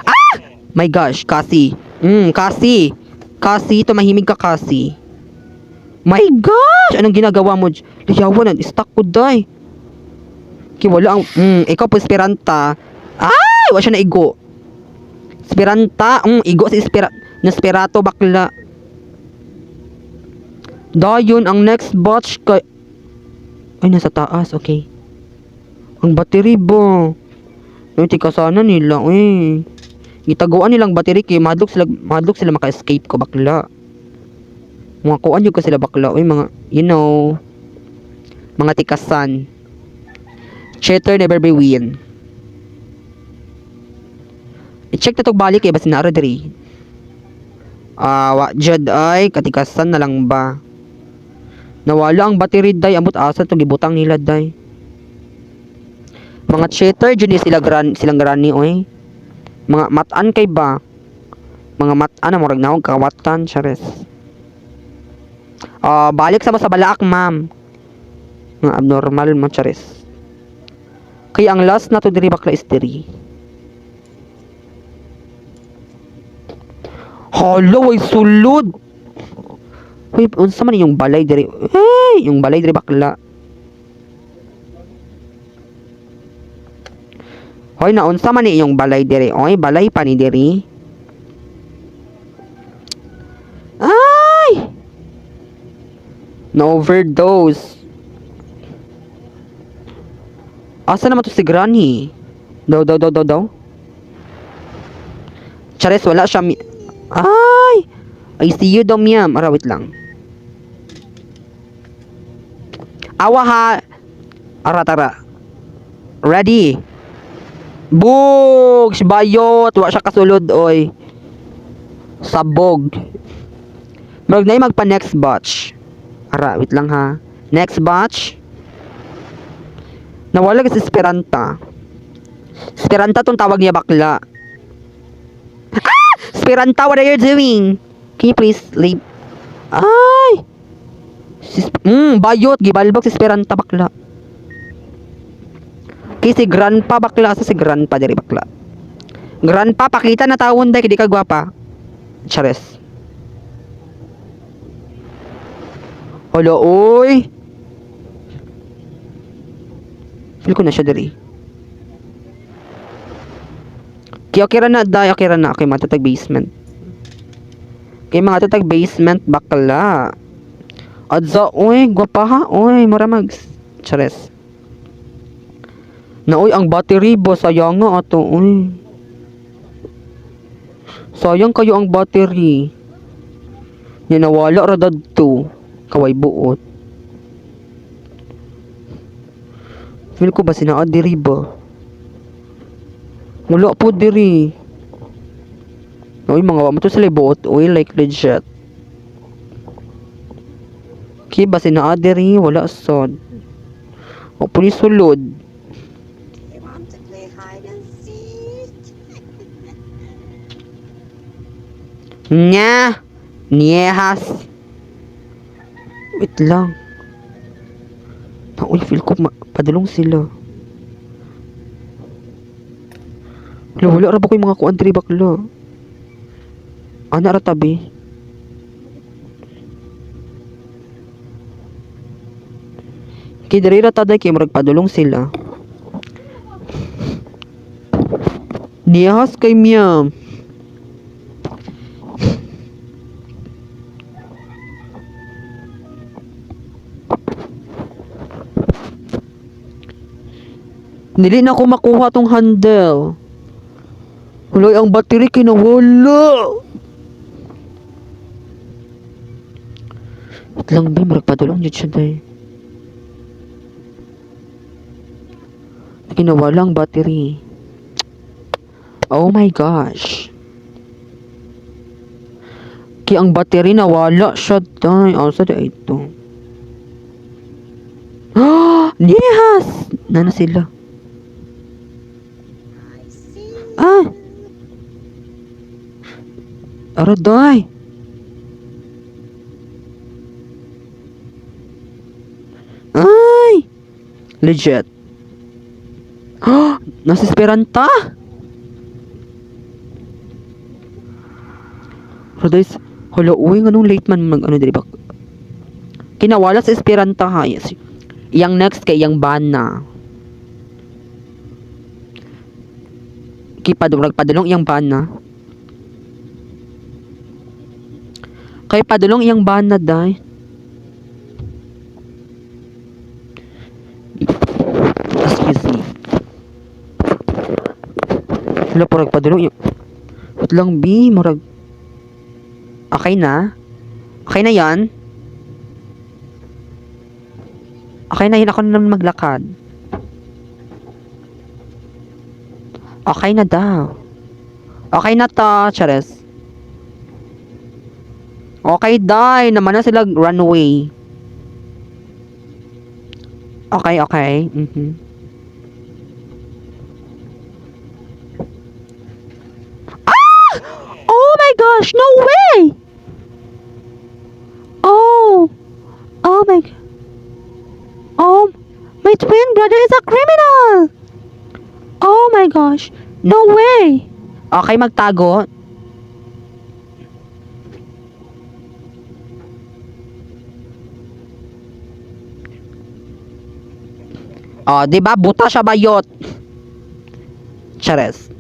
Ah! My gosh, kasi. Kasi. Kasi, tumahimik ka kasi. My gosh! Anong ginagawa mo? Liyawan, stuck ko, day. Ki wala ang, ikaw po Esperanta. Ay, wa siya naigo. Esperanta, igo si Espera, Nesperato bakla. Dayon ang next batch kay ay nasa taas, okay. Ang battery ba? Ay, tika sana nila, eh. Gitaguan nilang battery kay madlok sila maka-escape ko bakla. Mga kuan jud ko sila bakla, oy, mga you know, mga tikasan. Cheater never be win. I-check na tog balik kay basin naara diri. Ah, wa jud ay katikasan na lang ba. Nawala ang battery day, ambot asa tong gibutang nila day. Mga cheater jud ni sila gran silang granny oy. Mga mat-an kay ba? Mga mat-an na murag naog kawatan chares. Ah, balik sa mo sa balaak, ma'am. Mga abnormal mo chares. Kaya ang last na to diri bakla is diri. Hala, way sulod. Uy, unsa man yung balay diri? Hey, yung balay diri, bakla. Hoy, naunsa man ni yung balay diri? Oy, balay pa ni diri. Ay! Na overdose. Asa naman to si Granny? Daw, daw, daw, daw, daw. Chares, wala siya. Ay! I see you daw, ma'am. Ara, wait lang. Awa ha. Ara, tara. Ready. Bugs! Bayot! Wa siya kasulod, oy. Sabog. Murag na magpa next batch. Ara, wait lang ha. Next batch. Nawala kasi Esperanta. Esperanta tong tawag niya, bakla. Ah! Esperanta, what are you doing? Can you please leave? Ay! Bayot, gibalbog si Esperanta, bakla. Kay si Grandpa, bakla, sa si Grandpa diri, bakla. Grandpa, pakita na tawon dai kay di ka gwapa. Chares. Hala, oy. Feel ko na siya diri. Kaya okay ra na, day. Okay ra na. Okay, mga tatag basement. Okay, mga tatag basement, bakla. Adza, oy, gwapa ha. Oy, mura mag. Chares. Na, oy, ang battery ba? Sayang nga ato, oy. Sayang kayo ang battery. Nya nawala ra dadto. Kaway buot. Feel ko ba sinaa diri ba? Wala po diri. Uy, mga wa mo to sila buot. Uy, like legit. Okay ba sinaa diri? Wala sad. O puni sulod. You want to play hide and seek? Nya! Niehas! Wait lang. Na, uy, feel ko padulong sila. Wala, wala ra ba ko yung mga kuan diri, bakla? Ana ra tabi. Kay diri ra taday kay murag padulong sila. Nihas kay Mia. Dili na ko makuha tong handle. Huloy ang battery kinawala. Wait lang ba, murag padulong jud siya day. Kinawala ang battery. Oh my gosh. Kaya ang battery nawala siya day. Asa di ito? Ah! Nihas! Nana sila. I see Ah! you. Araday! Ay! Legit. Ah! Nasa Esperanta! Araday, hala, uy, nganong late man mag ano diri ba? Kinawala sa Esperanta ha. Yes. Iyang next kay iyang bana. Kipadulong padulong iyang bana. Kay padulong iyang bana day. Excuse me. Wala, parang padulong iyang. Wait lang, B. Murag. Okay na? Okay na yan? Okay na yun. Ako na naman maglakad. Okay na daw. Okay na to, Chares. Okay, day. Naman na sila runway. Okay. Ah! Oh my gosh! No way! Oh! Oh my. Oh! My twin brother is a criminal! Oh my gosh! No way! Okay, magtago. Oh, di ba? Buta siya bayot. Chares.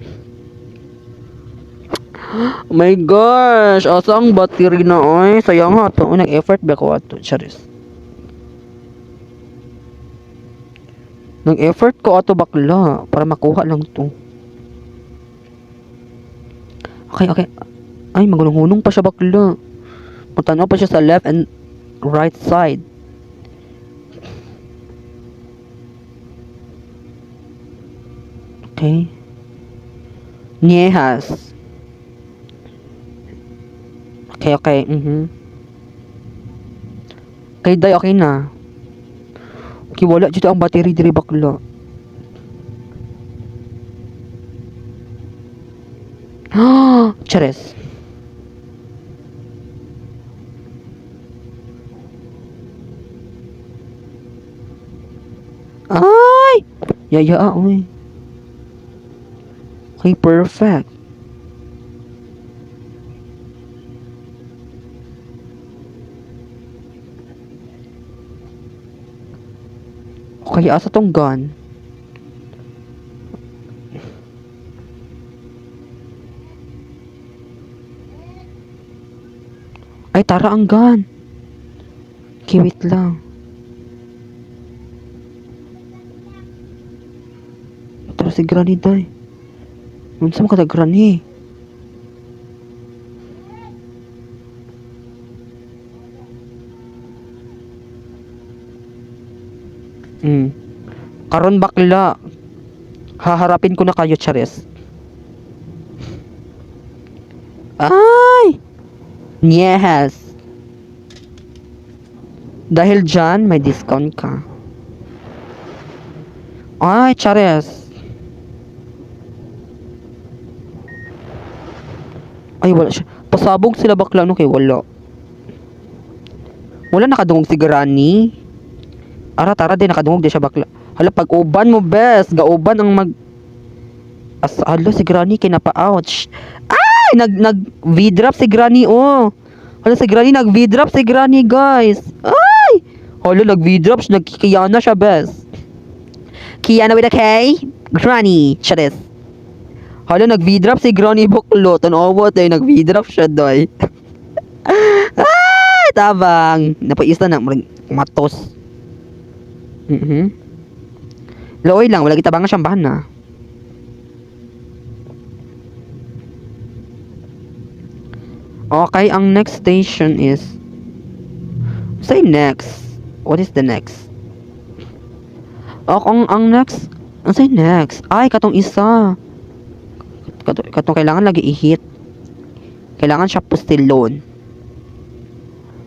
Oh my gosh, asa ang battery na oy? Sayang ha to. Nag-effort ba ko ato? Chares. Nag-effort ko ato bakla para makuha lang to. Okay, okay. Ay, magulong-hulong pa siya bakla. Matanaw pa siya sa left and right side. Okay. Niehas. Okay, okay. Okay, day, okay na. Okay, wala dito ang battery diri bakla. Chares. Ay! Yaya, oy. Okay, perfect. Okay, asa tong gun? Ay, tara ang gun. Okay, wait lang. Tara si Granny, day. Unsa man kada Granny? Karon bakla. Haharapin ko na kayo, Charis. Ay! Yes! Dahil dyan, may discount ka. Ay, Charis. Ay, wala siya. Pasabog sila bakla, no? Kay wala. Wala nakadungog si Granny. Ara, tara din, nakadungog di siya bakla. Hala, pag uban mo, bes. Gauban ang mag... As, hala, si Granny, kinapa-ouch. Ay! Nag V-drop si Granny, oh. Hala, si Granny, nag V-drop si Granny, guys. Ay! Hala, nag V-drop siya. Nagkikiyana siya, bes. Kiana with a K? Granny. Charis. Hala, nag V-drop si Granny Buklo. Tanawa tayo, nag V-drop siya, doy. Ay! Tabang. Napaisa na, matos. Looy lang, wala kita bangan siyang bahan na. Okay, ang next station is... Say next. What is the next? O, kung ang next... Ang say next? Ay, katong isa. Katong kailangan lagi i-hit. Kailangan siya pustilon.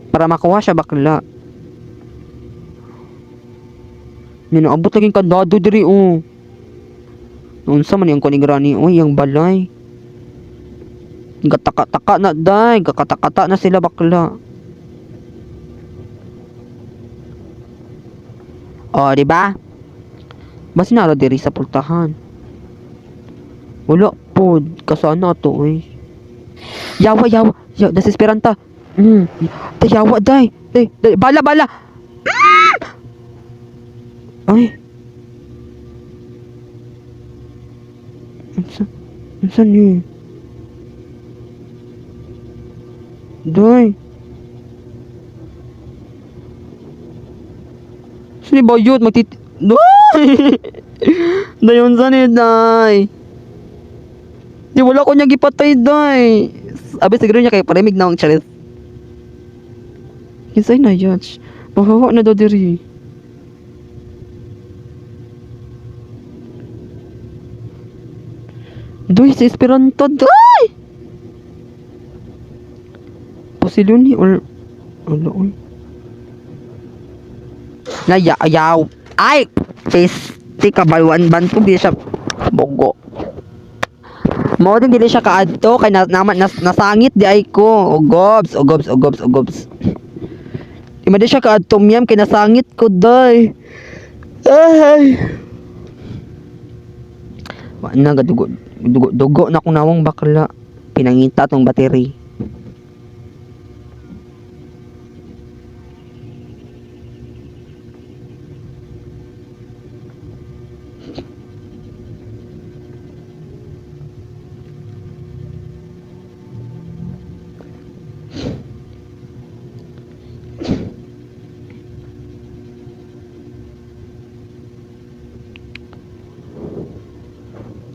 Para makuha siya bakla. Ninaabot laging kandado diri oh. Unsa man yung kuning Granny oy, yang balay. Gataka-taka na day, gakatakata na sila bakla. Oh, di ba? Basta naro diri sa pultahan. Wala pod, kasana to oy. Yawa, yawa, yawa, desesperanta. Day, yawa day. Day, day, bala, bala. Ay. Unsa? Unsa ni? Day. Sino ba yun? Day! Day, unsa ni, day? Di, wala ko niya gipatay, day. Abi, siguro niya kay parimig na ang charis. Kinsay na yun? Mahawa na daw diri. Doy, sa Esperanto, doy! Posilyon ni or... Ano, oy? Naya, ayaw. Ay! Peste, kabalwan ban to, di siya bogo. Mao din dili siya kaadto kay nasangit di ay ko. Ogobs, ogobs, ogobs, ogobs. Di man di siya kaadto miyam kay nasangit ko day. Ay. Wa na gadugo dugo dugo na kung nawong bakla. Pinangita tong battery.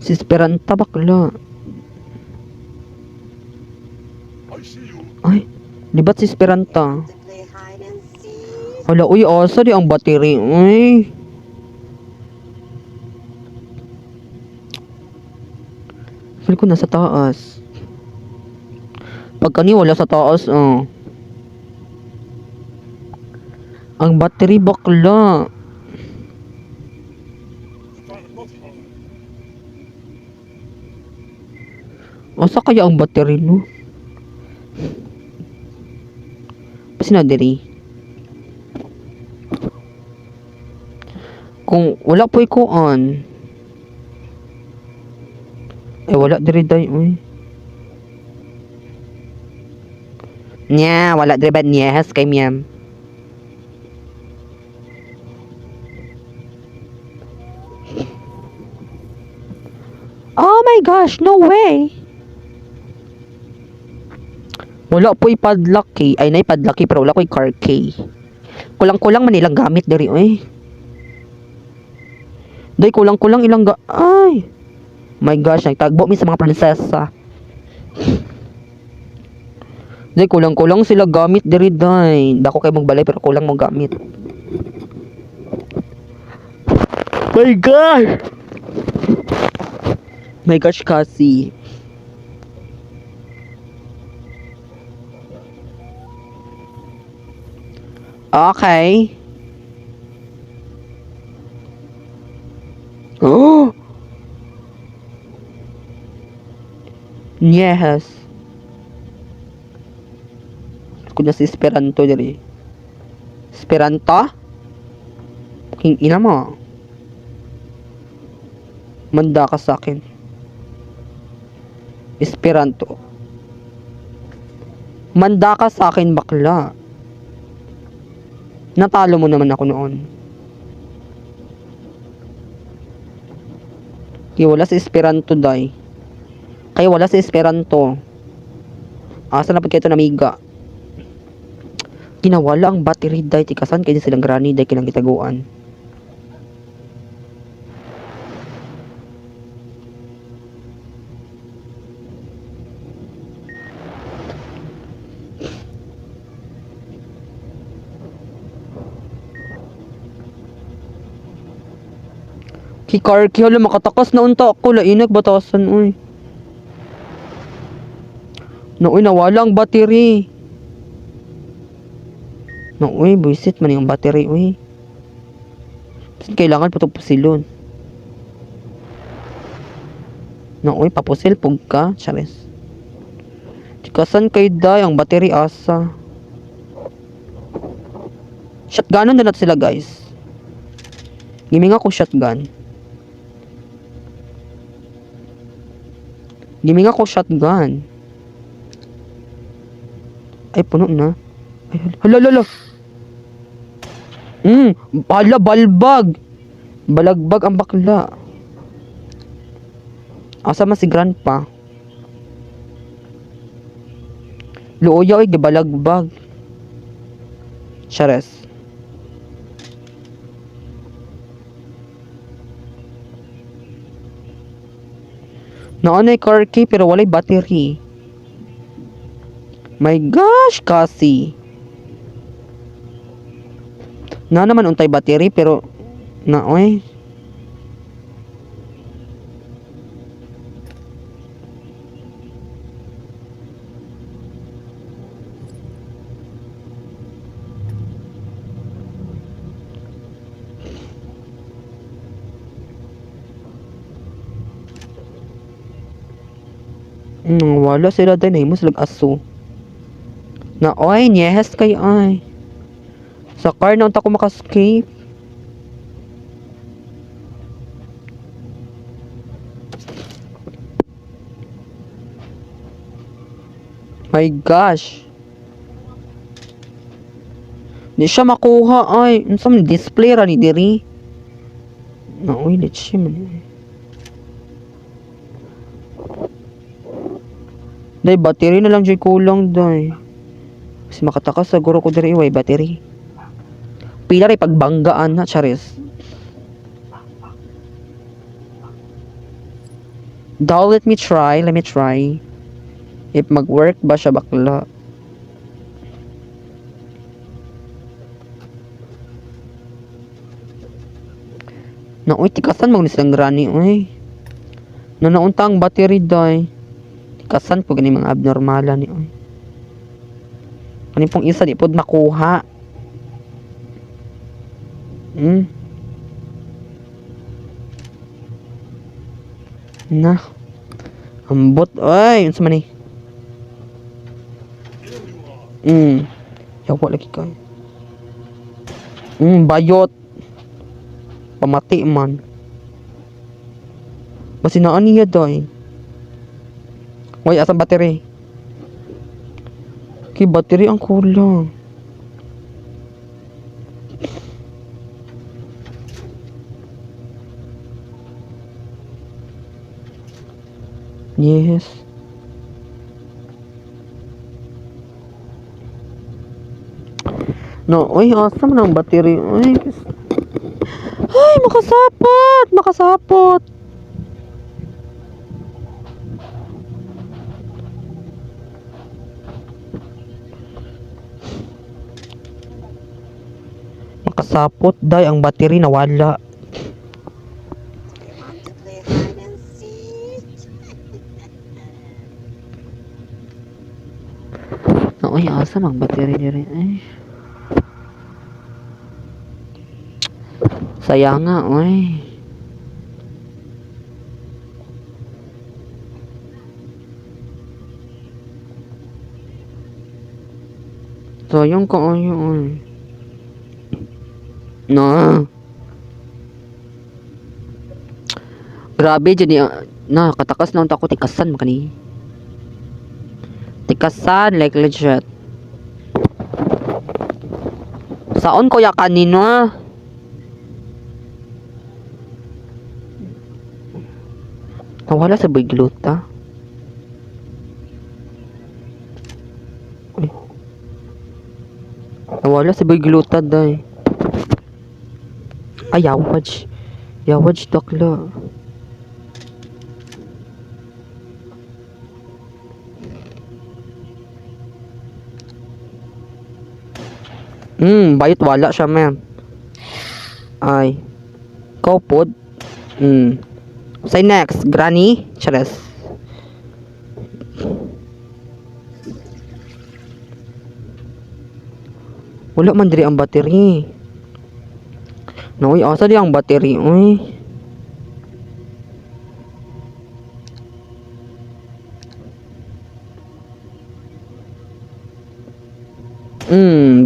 Si Esperanta bakla. Ay, libat si Esperanta. To play hide and seek? Hala, uy, asa di ang battery? Uy. Feel ko nasa taas. Pag kani wala sa taas, oh. Ang battery bakla. Asa kaya ang battery, no? Basta na diri. Kung wala po'y kuan. Ay, wala diri day, uy. Nya, wala diri ba yes kay miyam. Oh my gosh, no way. Wala po'y padlock key. Ay, nay padlock key, pero wala ko'y car key. Kulang-kulang man ilang gamit diri, uy. Day, kulang-kulang ilang ga... Ay! My gosh, nagtagbo mi sa mga prinsesa. Day, kulang-kulang sila gamit diri, day. Dako kay mong balay, pero kulang mo gamit. My gosh! My gosh, kasi. Okay. Oh! Yes. Kunya si Esperanto diri. Esperanto? King ina mo. Manda ka sa akin. Esperanto. Manda ka sa akin, bakla. Natalo mo naman ako noon. Kaya wala si Esperanto, day. Kaya wala si Esperanto. Asa na pag kayo ito namiga? Kinawala ang battery, day. Tikasan kayo silang granny, day. Kilang gitaguan. Ki Karki, hala, makatakas na unta ako. Lainag, batasan, uy. Nauy, nawala ang battery. Nauy, buisit man yung battery, uy. Kasi kailangan pa itong pusilon. Nauy, papusil, pug ka. Charis. Tikasan kay Day, ang battery asa. Shotgunan na natin sila, guys. Giming ako shotgun. Giming ako shotgun. Ay, puno na. Ay, hala, hala, hala. Hala, balbag. Balagbag ang bakla. Asa man si grandpa? Luoya, oy, gibalagbag. Chares. Naanay car key pero walay battery. My gosh, kasi. Na naman untay battery pero na oy. Wala sila din eh. Mas aso. Na oy, niyehas kay ay. Sa car na unta ko makaskip. My gosh. Di siya makuha ay. Unsa man display ra ni diri? Na oy, let's man. Eh. Day, battery na lang jud kulang day. Kasi makatakas siguro ko diri way battery. Pila ray pagbanggaan na charis. Daw, let me try. Let me try. If mag-work ba siya bakla? Na, uy, tikasan mo ni silang granny, uy. Na naunta ang battery, day. Tikasan po gani mga abnormala ni, uy. Kani pong isa di pod makuha. Na. Ambot, oy, unsa man ni? Yawa lagi kay. Bayot. Pamati man. Basi naa niya day. Hoy, asang battery? Okay, battery ang kulang. Yes. No, uy, asa man ang battery? Uy, ay, makasapot! Makasapot! Makasapot, day, ang battery nawala. Do you want to play hide and seek? No, uy, asa man ang battery diri? Ay. Sayang nga, uy. Sayang kaayo, uy. Na. Grabe dyan niya. Na, katakas na unta ko tikasan man kani. Tikasan like legit. Saon kuya kanino? Nawala sa bigluta. Uy. Nawala sa bigluta day. Ay, yawaj. Yawaj, dakla. Bayot wala siya, ma'am. Ay. Ikaw pod. Say next, Granny. Chares. Wala man diri ang battery. Noy, asa di ang battery, uy?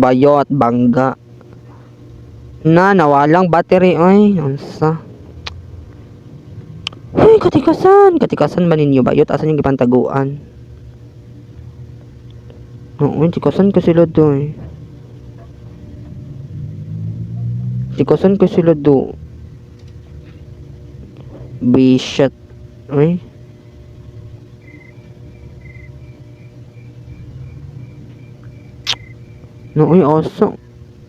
Bayot, bangga. Na, nawalang battery, oy. Unsa? Uy, katikasan. Katikasan ba ninyo, bayot? Asan yung gipantaguan? Oo, tikasan ko sila doy. Tikasan ko sila do. Bishot. Uy. No, uy, oso.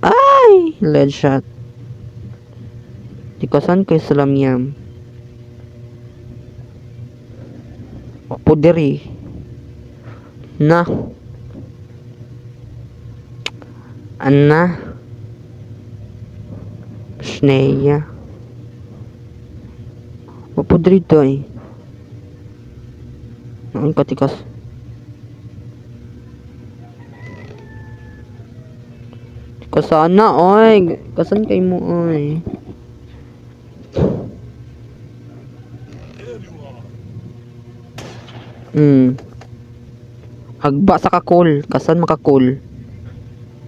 Ay! Lead shot. Tikasan kay salamyam. Pudiri. Na. Anna. Shneya. Mapudri to eh. Ay, katikas. Kasana, oy. Kasan kay mo, oy. Hagba sa kakul. Kasan makakul?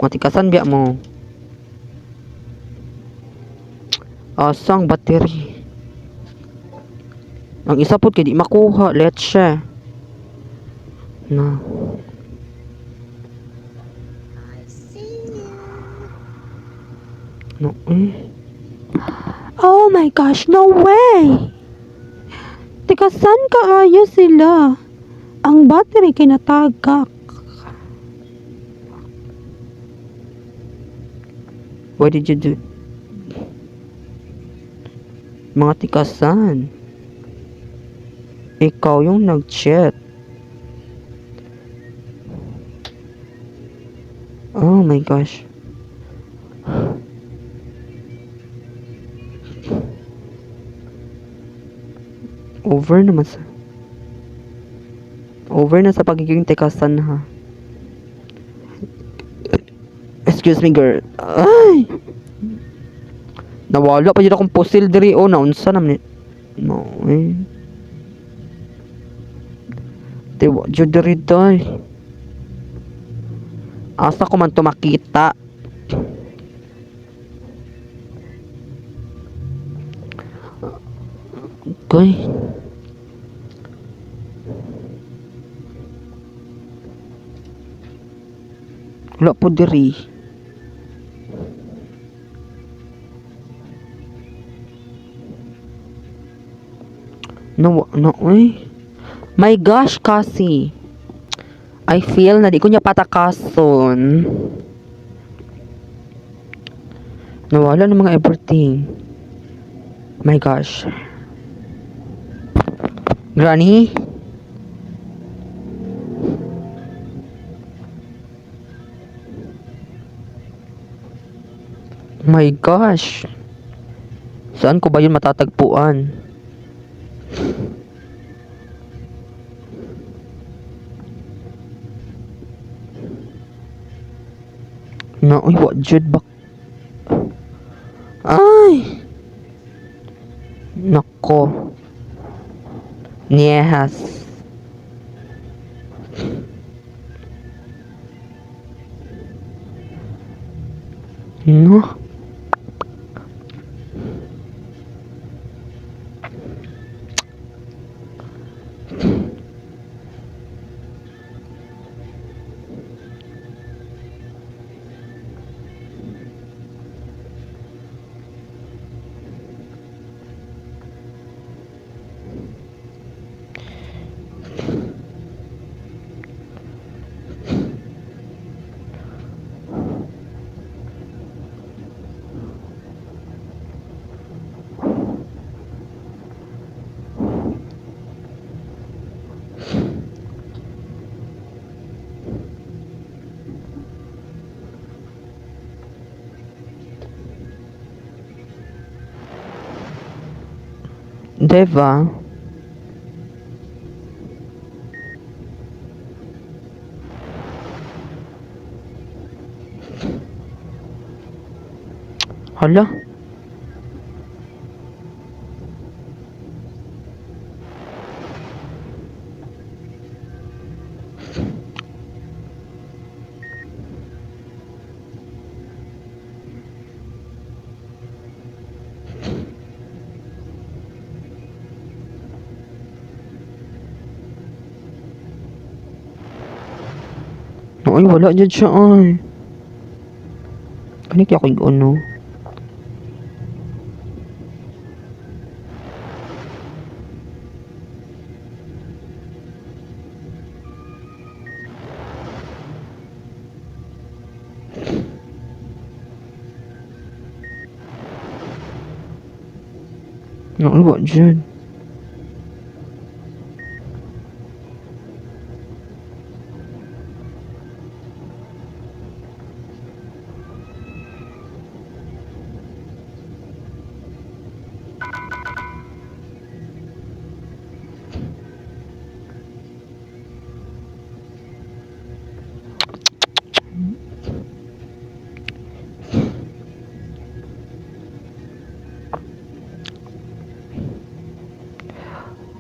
Matikasan biya mo. Asang battery? Ang isa pod kay di makuha. Let's siya. Na. I see you. No. Eh. Oh my gosh, no way! Tikasan kaayo sila. Ang battery kinatagak. What did you do? Mga tikasan. Ikaw yung nag-cheat. Oh my gosh. Over naman sa... Over na sa pagiging tekasan ha. Excuse me, girl. Ay! Nawala pa jud akong pusil diri oh, naunsa naman ni. No, eh. Tiwa jud diri day. Asa ko man to makita? Okay. Wala po diri. No, no, uy. My gosh, kasi. I feel na di ko niya patakason. Nawala ng mga everything. My gosh. Granny? My gosh. Saan ko ba yun matatagpuan? Na, uy, wa jud bak. Ay! Nako. Niehas. No? Diba? Hala. Ay, wala dyan siya ay. Kani kaya ko ano? No, wala dyan.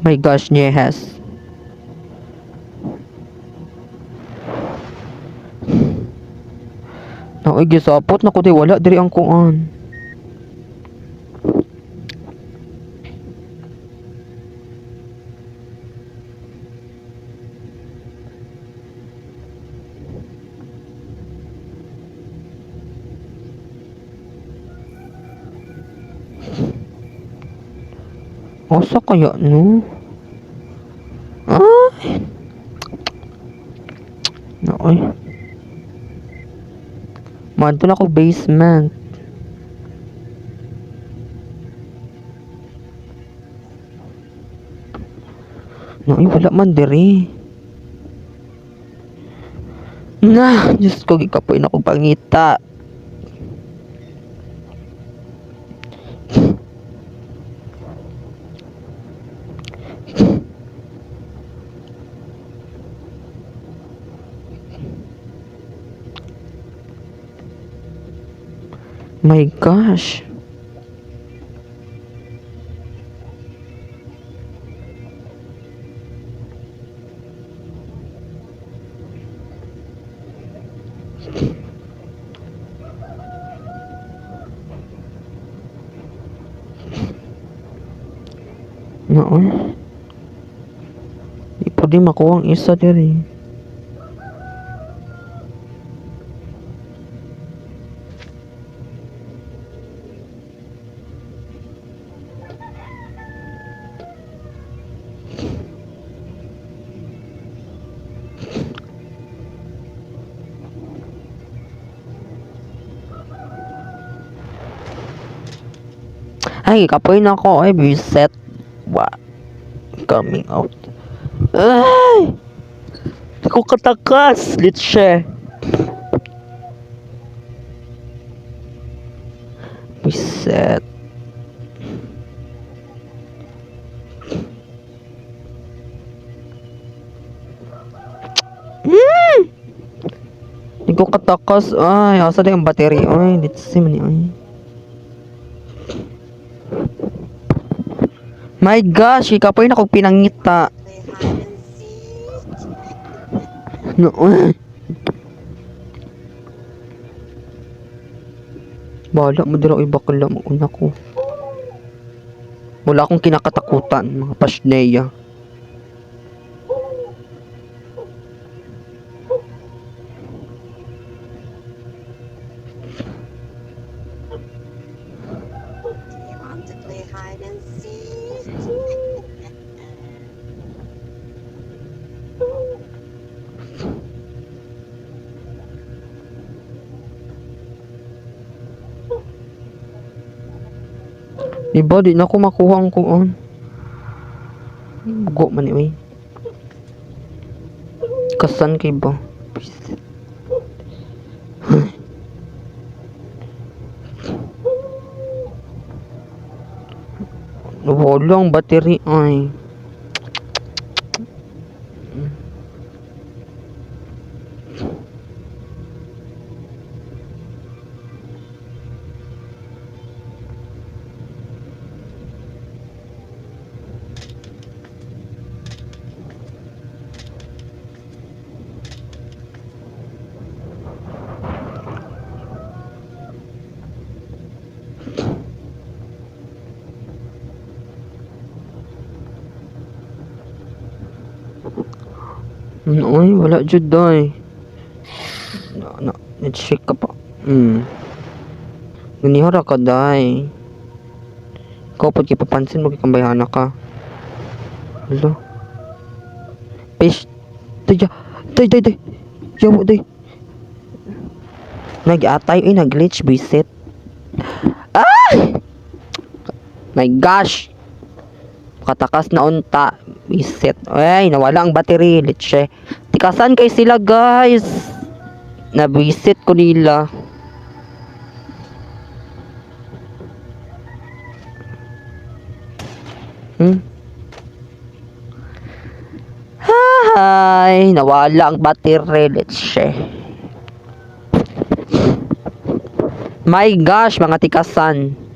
My gosh, Niehas. Naoy, gisapot na ko di wala diri ang kuan. Asa kaya no? Ay! Naoy. Madto na ako basement. No, ay, wala man diri. Na, Diyos ko, gikapoy na kong pangita. My gosh. Naoy. Di pa din makuha ang isa diri. Ay, kapoy na ako. Ay, reset. Wa. Coming out. Ay! Di ko katakas. Litse. Reset. Mm! Di ko katakas. Ay, asa na yung battery? Ay, let's see man. Ay. My gosh, ikapoy na kong pinangita. Play hide and seek. No. Bahala mo dira oy bakla mo una ko. Wala akong kinakatakutan, mga pasneya. Do you want to play hide and seek? Di ba, di na ko makuha ang kuon. Bugo man ni oy. Kasan kay ba? Wala ang battery ay. Ay, wala jud day. Na, na, na-check ka pa. Ganihara ka day. Ikaw pag ipapansin mo kay kambayhana ka. Hala. Fish. Day, ya. Day, day, day. Yawa, day. Nag-atay, ay, nag-glitch, bisit. Ah! My gosh! Katakas na unta. Bisit. Ay, nawala ang battery. Litse. Tikasan kay sila, guys. Nabisit ko nila. Hi! Nawala ang battery. Litse. My gosh, mga tikasan.